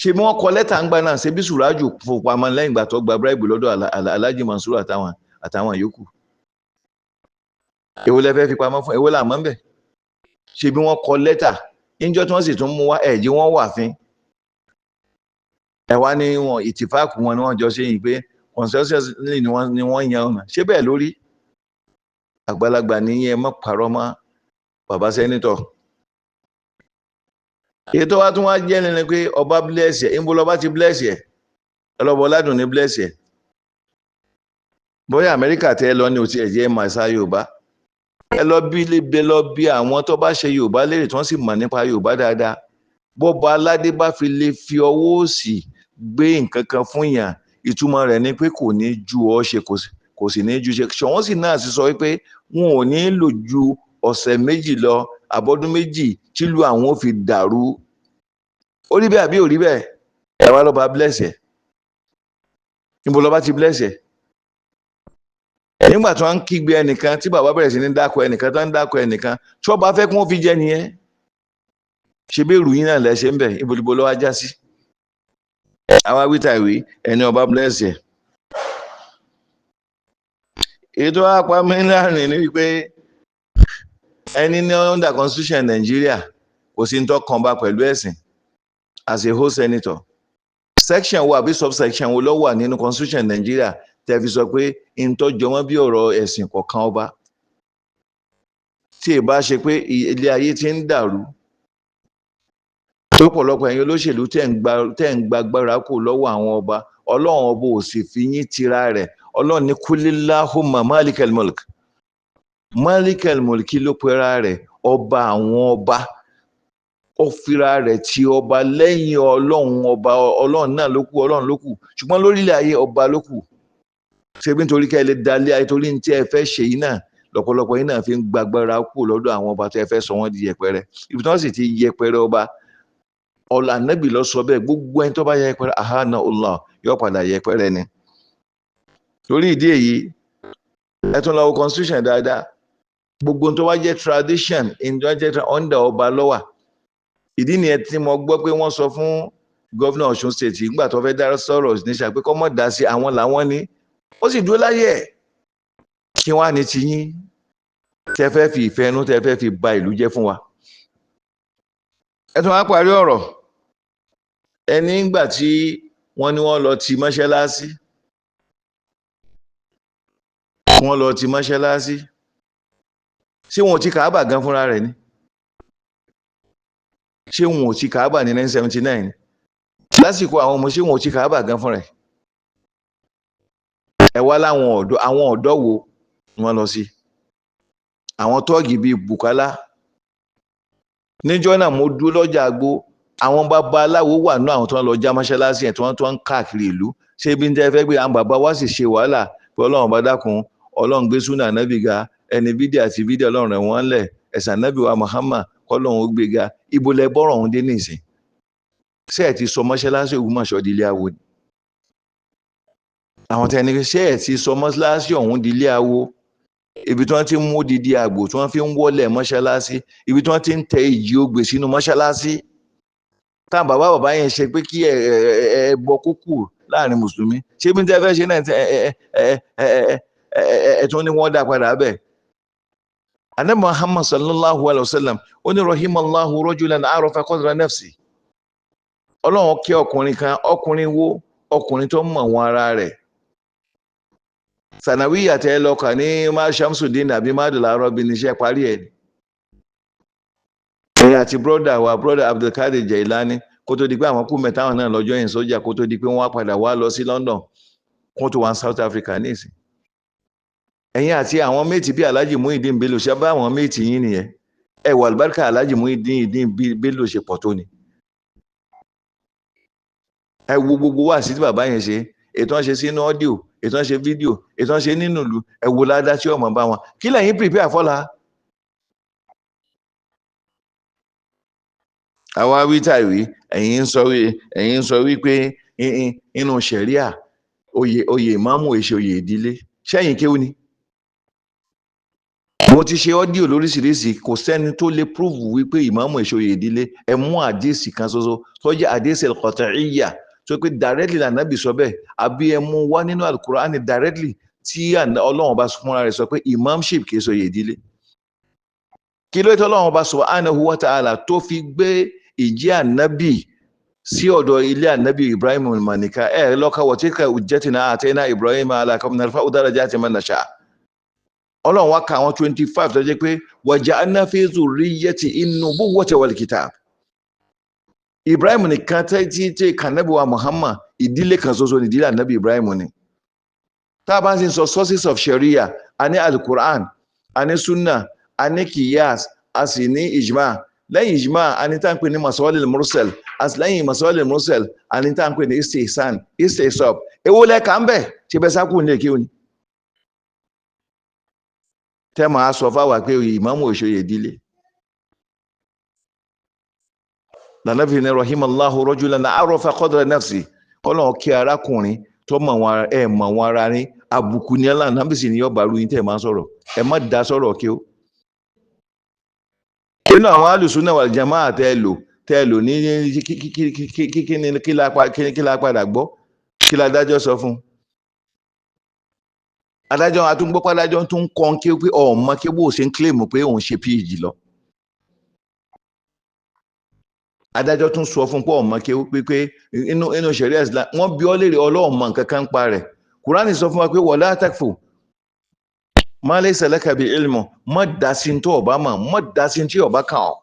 Ṣe bí wọ́n kọ lẹ́tà ń gbà náà, ṣe bí Sùrájù fòpamọ́ lẹ́yìn ìgbà tó gba bíráìbù lọ́dọ̀ Alhaji Mansuru àtàwọn yòókù. Èwo lẹ fẹ́ fi pamọ́ fún? Èwo là mọ́ ń bẹ̀? Ṣe bí wọ́n kọ lẹ́tà níjọ́ tí wọ́n sì tún mú wá, ẹ̀jí wọ́n wà fín. Ẹ wá ní wọn ìtìfáàkù wọn ni wọ́n jọ ṣe yìí pé consensus ni wọ́n yan ọ̀nà. Ṣé bẹ́ẹ̀ lórí? Àgbàlagbà ní ẹ má parọ́ mọ́ bàbá sẹ́nitọ̀. Èyí tó wá tún wá jẹ́ nínú pé ọba bless ẹ̀, ń bọ́ lọ́ba ti bless ẹ̀, ọlọ́bọ ládùn ní bless ẹ̀. Bóyá Amẹ́ríkà tẹ́ lọ ní òtí ẹ̀jẹ̀ màsá Yorùbá. Ẹ lọ bí lébe lọ bí àwọn tó bá ṣe Yorùbá lérè tí wọ́n sì mọ̀ nípa Yorùbá dáadáa. Bọ́ba aládé bá fi lè fi ọwọ́ òsì gbé nǹkan kan fún yàn, ìtumọ̀ rẹ̀ ni pé kò ní ju ọ ṣe, kò sì ní ju ṣe. Ṣọ̀wọ́n sì náà sì sọ wípé wọn ò ní lò ju ọ̀sẹ̀ méjì lọ àbọ́dún méjì tílùú àwọn ò fi dàrú. Ó rí bẹ́ẹ̀ àbí ò rí bẹ́ẹ̀? Ẹ wá lọ́ba bless ẹ̀. Níbo lọ́ba ti bless ẹ̀? Nígbà tí wọ́n ń kígbe ẹnìkan tí bàbá bẹ̀rẹ̀ sí ní dákọ ẹnìkan tó ń dákọ ẹnìkan tí wọ́n bá fẹ́ kí wọ́n fi jẹ́ nìyẹn. Ṣe bí èrú yín náà lẹ ṣe ń bẹ̀, ibo ló wá já sí? Àwa wíta ìwé ẹni ọba bless ẹ̀. Èyí tó wá pa mí láàrin ni wípé ẹni ní under constitution Nàìjíríà kò sí ní tó kàn bá pẹ̀lú ẹ̀sìn as a whole senator. Section wo àbí subsection wo ló wà nínú constitution Nàìjíríà tẹ́ fi sọ pé ntọ́jọ́ wọn bí ọ̀rọ̀ ẹ̀sìn kọ̀ọ̀kan ọba? Tí ì bá ṣe pé ilé ayé ti ń dàrú lọ́pọ̀lọpọ̀, ẹ̀yin olóṣèlú tẹ́ ń gbàgbára kù lọ́wọ́ àwọn ọba, Ọlọ́run ọba ò sì fi yín tira rẹ̀. Ọlọ́run ní kulillahumma malikal mulk. Malikal mulk ló pera rẹ̀, ọba àwọn ọba. Ó fira rẹ̀ ti ọba lẹ́yìn Ọlọ́run ọba. Ọlọ́run náà ló kù, Ọlọ́run ló kù, ṣùgbọ́n lórílẹ̀ ayé ọba ló kù. Ṣé bí nítorí ká ẹ lè dalé ayé, torí ní tí ẹ fẹ́ ṣe yìí náà lọ́pọ̀lọpọ̀ yìí náà fi ń gbàgbára kù lọ́dọ̀ àwọn ọba tó ẹ fẹ́ sọ wọ́n di yẹpẹrẹ. Ibi tí wọ́n sì ti yẹpẹrẹ ọba, ọ̀là Ànábì lọ sọ bẹ́ẹ̀, gbogbo ẹni tó bá yẹpẹrẹ ahana Allah yóò padà yẹpẹrẹ ni. Torí ìdí èyí, ẹ tún lọ wo constitution dáadáa. Gbogbo tó bá jẹ́ tradition, tó bá jẹ́ under ọba lọ́wà. Ìdí nìyẹn tí mo gbọ́ pé wọ́n sọ fún gọ́vnà Ọ̀ṣun state nígbà tó fẹ́ dá sọ̀rọ̀ níṣà pé kọ́ mọ̀ dá sí àwọn làwọn ní. Ó sì dúró láyé ẹ̀. Kí wọ́n á ní tiyín tẹ́ fẹ́ fi ìfẹ́ inú tẹ́ fẹ́ fi ba ìlú jẹ́ fún wa. Ẹ tún wá parí ọ̀rọ̀. Ẹni ńgbà tí wọ́n ní wọ́n lọ ti mọ́ṣáláṣí. Wọ́n lọ ti mọ́ṣáláṣí. Ṣé wọn ò ti Kàábà gan fúnra rẹ̀ ni? Ṣé wọn ò ti Kàábà ní 1979? Lásìkò àwọn ọmọ, ṣé wọn ò ti Kàábà gan fúnra rẹ̀? Ẹ wá láwọn ọ̀dọ́, àwọn ọ̀dọ́ wo ni wọ́n lọ sí? Àwọn tọ́ọ̀gì bíi Bùkálá. Níjọ́ náà mo dúró lọ́jà àgbo, àwọn babaláwo wà nínú àwọn tó ń lọ já mọ́ṣáláṣí ẹ̀ tí wọ́n tó ń káàkiri ìlú. Ṣé ibi ń tẹ́ fẹ́ gbé àwọn bàbá wa sì ṣe wàhálà pé Ọlọ́run bá dákun, Ọlọ́run gbé súnà nábì ga, ẹni bídíà àti bídíà Ọlọ́run rẹ̀ wọ́n lẹ̀, ẹ̀sán nábì wa Muhammad kọ́lọ́run ó gbé ga. Ibo lẹ bọ́rọ̀ ọ̀hún dé nísìn? Ṣé ẹ̀ ti sọ mọ́ṣáláṣí Ògbómọ̀ṣọ́ di ilé awo ni? Àwọn tẹ́ni ṣé ẹ̀ ti sọ mọ́ṣáláṣí ọ̀hún di ilé awo? Ibi tí wọ́n ti ń mú odidi àgbò tí wọ́n fi ń wọ́lẹ̀ mọ́ṣáláṣí, ibi tí wọ́n ti ń tẹ ìjì ogbè sínú mọ́ṣáláṣí. Táwọn bàbá bàbá yẹn ṣe pé kí ẹ bọ kúkú láàrin mùsùlùmí. Ṣé bí n tẹ́ fẹ́ ṣe náà ẹ tún ní wọ́n dá padà bẹ́ẹ̀. Ànábì Muhammad sallallahu alayhi wa sallam ó ní rahimallahu rajulan arafa qadra nafsi. Ọlọ́run kí ọkùnrin kan, ọkùnrin wo, ọkùnrin tó mọ̀ wọn ara rẹ̀. Sànàwíyà tẹ́ lọ́kà ní má Shamsuddin àbí Madula Arabi níṣẹ́ parí ẹ̀ ni. Ẹ̀yin àti brọ́dà wa, brọ́dà Abdulkadir Jailani, kó tó di pé àwọn kú mẹ́ta, àwọn náà lọ́jọ́ yẹn sójà, kó tó di pé wọ́n wá padà wá lọ sí London, kó tó wá South Africa nísìn. Ẹ̀yin àti àwọn méjì bíi Alhaji Muhyiddin Bello, ṣe bá àwọn méjì yín nìyẹn. Ẹ wà àlùbáríkà Alhaji Muhyiddin Bello ṣe pọ̀ tó ni. Ẹ wo gbogbo wá sí tí bàbá yẹn ṣe, ètò wọn ṣe sínú ọ́díò, ètò wọn ṣe fídíò, ètò wọn ṣe nínú ìlú, ẹ wo ládá tí ọmọ bá wọn. Kí lẹ́yìn prepare fọ́la? Àwa wí tàwí, ẹ̀yin ń sọ wípé inú ṣẹ̀ríà oyè ìmáàmù èṣe oyè ìdílé. Ṣẹ́yìn kéwú ni. Mo ti ṣe ọ́díò lóríṣiríṣi, kò sẹ́ni tó lè prove wípé ìmáàmù èṣe oyè ìdílé. Ẹ mú àdéhìsì kan ṣoṣo tó jẹ́ àdéhìsì al-qat'iyya, tó pé directly lànàbì sọ bẹ́ẹ̀, àbí ẹ mú wá nínú alukur'ani directly tí Ọlọ́run bá fúnra rẹ̀ sọ pé imamship kì í ṣe oyè ìdílé. Kí ló tọ́ Ọlọ́run bá subhanahu wa ta'ala tó fi gbé ìjẹ́ ànábì sí ọ̀dọ̀ ilé ànábì Ibrahim manika? Ẹ lọ́ka wa tilka hujjatina atayna Ibrahim ala qawmin narfa'u darajati man nasha. Ọlọ́run wá ka àwọn 25 tó jẹ́ pé waja'alna fi zurriyyati an-nubuwwata wal kitab. Ibrahim nìkan tí kànábì wa Muhammad, ìdílé kan ṣoṣo ní ìdílé ànábì Ibrahim ni. Tá a bá ń sọ sources of Sharia, a ní alukur'an, a ní sunna, a ní kiyas, a sì ní ijma. Lẹ́yìn ijma, a ní tá à ń pè ní masalil mursal, a sì lẹ́yìn masalil mursal, a ní tá à ń pè ní istihsan, istihsab. Èwo lẹ́ka ń bẹ̀ ṣe bẹ́ẹ̀ sákùn ní èké òní. Tẹ́ máa sọ fáwa pé ìmáàmù òṣòye ìdílé. Lànàfin ní rahimallahu rajulan arafa qadra nafsi, kọ́nà kí arákùnrin tó mọ̀ wọn ẹ̀ mọ̀ wọn ara ní àbùkù ní ọlànà sì ní ọba ru yín tẹ́ máa sọ̀rọ̀, ẹ má da sọ̀rọ̀ kí ó. Nínú àwọn alùsùnà wal jamaa tẹ́ lò ní kí la padà gbọ́, kí la dájọ́ sọ fún un. Adájọ́ atúngbọ́pá adájọ́ tún ń kọ́ kí pé ọmọ kí bó ṣe ń kílèmù pé òun ṣe phd lọ. Adájọ́ tún sọ fún pé ọmọ kí pé inú ṣẹ̀ríà Islam wọ́n bí ọ́ léèrè ọlọ́ọ̀mọ nǹkan kan pa rẹ̀. Kùránì sọ fún wa pé wala takfu ma laysa laka bi ilmu, má dá sí tó ọba mọ̀, má dá sí tí ọba kàn ọ́.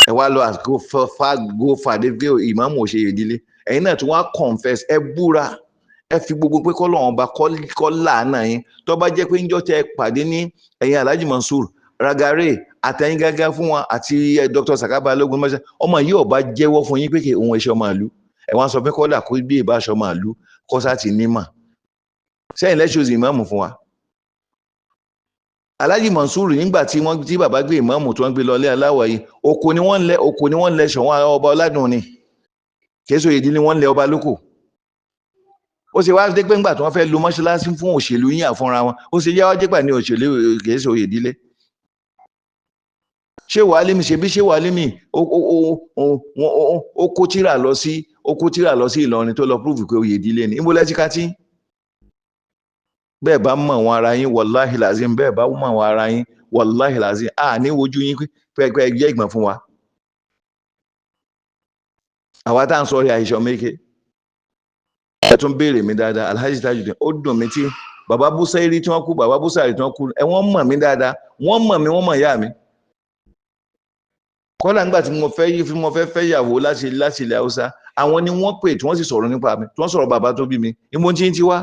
Ẹ wá lọ go fàdé pé ìmáàmù ò ṣe ìdílé, ẹ̀yin náà tún wá confess, ẹ búra, ẹ fi gbogbo pé kọ́lọ́run ọba kọ́ láàánà yín. Tó bá jẹ́ pé ńjọ́ tẹ pàdé ní ẹ̀yin Alhaji Mansour Ragare àtẹ̀yìn gángan fún wọn àti Dr. Saka Balógun mọ́ṣẹ́, ọmọ yìí ọba jẹ́wọ́ fún yín pé kí òun ẹ̀ṣọ́ máa lú. Ẹ̀ wọ́n sọ pé kọ́lá kó bí ìbá aṣọ máa lú kọ́sá ti ní mà. Sẹ́yìn lẹ́ṣọ̀ọ́sì ìmáàmù fún wa. Alhaji Mansour nígbà tí wọ́n tí bàbá gbé ìmáàmù tí wọ́n gbé lọ ilé aláwọ̀ yìí, oko ni wọ́n lẹ, oko ni wọ́n lẹ ṣọ̀wọ́n ọba ọládùn ni. Kèso ìdí ni wọ́n lẹ ọba lóko. Ó ṣe wá dé pé ńgbà tí wọ́n fẹ́ lu mọ́ṣáláṣí fún òṣèlú yín àfúnra wọn, ó ṣe yá wá jẹ́ pà ní òṣèlú kèso ìdílé. Ṣé wàhálìmí ṣe bí ṣé wàhálìmí ó kó tírà lọ sí, ó kó tírà lọ sí Ìlọrin tó lọ púrúfù pé oyè ìdílé ni. Níbo lẹ́tí ká tí? Bẹ́ẹ̀ bá mọ̀ wọn ara yín, wàláhì làzim, bẹ́ẹ̀ bá mọ̀ wọn ara yín, wàláhì làzim, à ní wojú yín pẹ́ẹ́pẹ́ jẹ́ ìgbọ̀n fún wa. Àwa tá à ń sọ rí àìsàn méke. Ẹ tún béèrè mi dáadáa, Alhaji Tajudeen, ó dùn mí tí bàbá Búsáírì tí wọ́n kú, bàbá Búsáírì tí wọ́n kú, ẹ wọ́n mọ̀ mí dáadáa, wọ́n mọ̀ mí, wọ́n mọ̀ ìyá mi. Kọ́lá nígbà tí mo fẹ́ yí fún mo fẹ́ fẹ́ yàwó láti ilẹ̀ Haúsá, àwọn ni wọ́n pè tí wọ́n sì sọ̀rọ̀ nípa mi, tí wọ́n sọ̀rọ̀ bàbá tó bí mi, ìmọ̀ tí ń ti wá.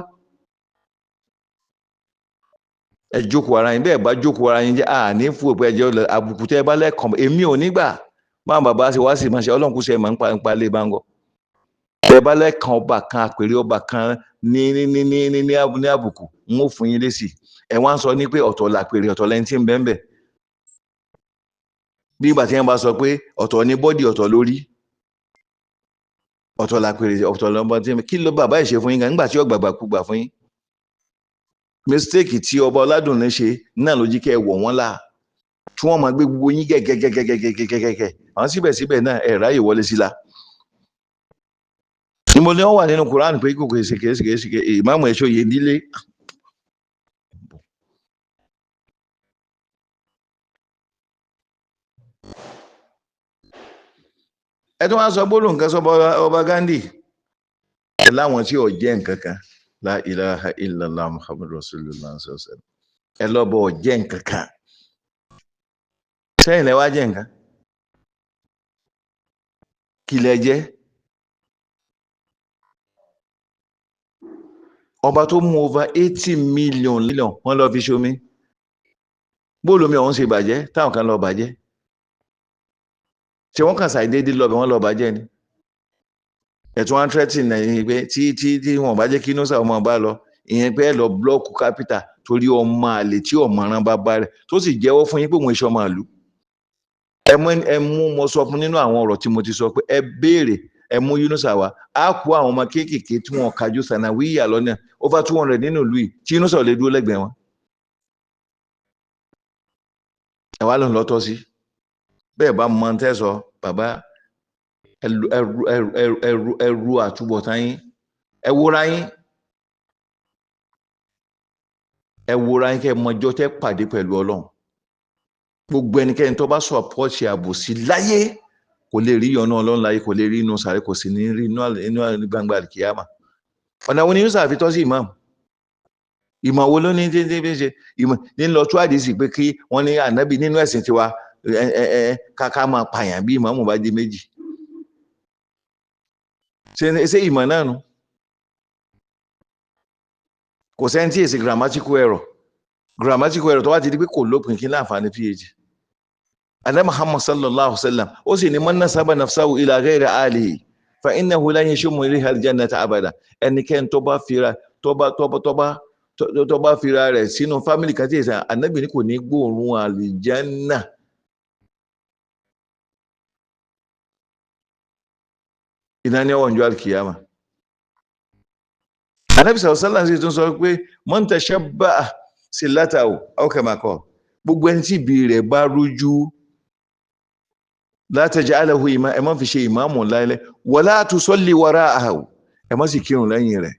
Ẹ jókòó ara yín, bẹ́ẹ̀ bá jókòó ara yín jẹ́ àní fún òpin ẹ̀jẹ̀ àbùkù tẹ́ ẹ bá lẹ́kàn, èmi ò nígbà máa bàbá ṣe wá sí máa ṣe Ọlọ́run kú sí ẹ̀ máa ń pa lé báńgọ̀. Tẹ́ bá lẹ́kàn ọba kan, àpèrè ọba kan ní ní ní ní ní ní àbùkù, n ó fún yín lésì. Ẹ wá ń sọ ní pé ọ̀tọ̀ làpèrè, ọ̀tọ̀ lẹ́ni tí ń bẹ́ẹ̀ bẹ́ẹ̀. Bí ìgbà tí wọ́n bá sọ pé ọ̀tọ̀ ní bọ́dì, ọ̀tọ̀ lórí, ọ̀tọ̀ làpèrè, ọ̀tọ̀ lọ́mọ tí kí ló bàbá ìṣe fún yín gan nígbà tí ó gbàgbà kú gbà fún yín. Mistake tí ọba Ọládùnní ṣe náà ló jí kẹ́ ẹ wọ̀ wọ́n là, tí wọ́n máa gbé gbogbo yín gẹ́gẹ́gẹ́gẹ́gẹ́gẹ́gẹ́, àwọn síbẹ̀síbẹ̀ náà ẹ̀ ráyè wọlé sí la. Níbo ni wọ́n wà nínú Quran pé kò kèsì kèsì kèsì ìmáàmù ẹ̀ṣọ́ yé nílé. Ẹ tún wá sọ gbólóhùn nǹkan sọ ọba Gandhi ẹ láwọn tí ò jẹ́ nǹkan kan, la ilaha illallah muhammadu rasulullah sallallahu alaihi wasallam, ẹ lọ́bọ̀ ò jẹ́ nǹkan kan. Sẹ́yìn lẹ wá jẹ́ nǹkan kí lẹ jẹ́? Ọba tó mú over 80 million wọ́n lọ fi ṣomi. Bóòlù omi ọ̀hún ṣe bàjẹ́ táwọn kan lọ bàjẹ́, ṣé wọ́n kàn ṣàìdédé lọ bẹ̀ wọ́n lọ bàjẹ́ ni? Ẹ̀tún wọn threatening nàìjíríà pé tí tí tí wọn bá jẹ́ kí Yunusa ọmọ bá lọ, ìyẹn pé ẹ lọ blọọkù capital torí ọmọ àlè tí ọmọràn bàbá rẹ̀ tó sì jẹ́wọ́ fún yín pé òun iṣẹ́ ọmọ àlù. Ẹ mú mo sọ fún nínú àwọn ọ̀rọ̀ tí mo ti sọ pé ẹ béèrè, ẹ mú Yunusa wá, á kó àwọn ọmọ kéékèèké tí wọn kájú sànàwíyà lọ́nà over 200 nínú ìlú yìí tí Yunusa ò lè dúró lẹ́gbẹ̀ẹ́ wọn. Ẹ wá lóun lọ́tọ́ sí bẹ́ẹ̀ bá mọ tẹ́ sọ bàbá ẹrù àtúbọ̀tán yín, ẹ wúra yín, ẹ wúra yín kẹ́ ẹ mọjọ́ tẹ́ pàdé pẹ̀lú Ọlọ́run. Gbogbo ẹnikẹ́ni tó bá sọ̀pọ̀tì àbòsí láyé kò lè rí ìyọ́nú Ọlọ́run láyé, kò lè rí inú sàré, kò sì ní rí inú gbangba àlìkìyàmà. Ọ̀nà wo ni Yunusa fi tọ́ sí ìmáàmù? Ìmọ̀ wo ló ní tí tí ṣe ìmọ̀ ní lọ tó àdìsí pé kí wọ́n ní ànábì nínú ẹ̀sìn tiwa ká máa pààyàn bí ìmáàmù bá di méjì? Ṣé ìmọ̀ náà nu? Kò sẹ́ni tí èsì grammatical error, grammatical error tó wá ti di pé kò lópin, kí láǹfààní phd? Ànábì Muhammad sallallahu alaihi wa sallam ó sì ní man nasaba nafsahu ila ghayri alihi fa innahu lan yashumma riha al-jannata abada. Ẹnikẹ́ni tó bá fira tó bá tó bá tó bá tó bá fira rẹ̀ sínú fámìlì kan tí èsì, ànábì ní kò ní gbóòórùn àlìjánà. Iná ní ọwọ́ ìjọ alkiyama. Ànábì sallallahu alaihi wasallam sì tún sọ pé man tashabbaha sillatahu aw kama qala, gbogbo ẹni tí ìbí rẹ̀ bá rújú, la taj'alahu imama, ẹ má fi ṣe ìmáàmù láìlẹ́, wala tusalli wara'ahu, ẹ má sì kírun lẹ́yìn rẹ̀.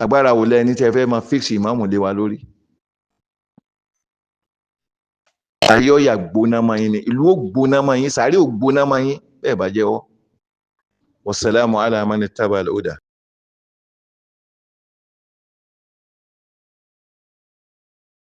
Agbára wo lẹ́ni tẹ́ fẹ́ máa fíksì ìmáàmù lé wa lórí? Ayé ọ̀yà gbóná máa yín ni, ìlú ó gbóná máa yín, sàárè ó gbóná máa yín, bẹ́ẹ̀ bá jẹ́wọ́. Wassalamu ala man ittaba al-huda.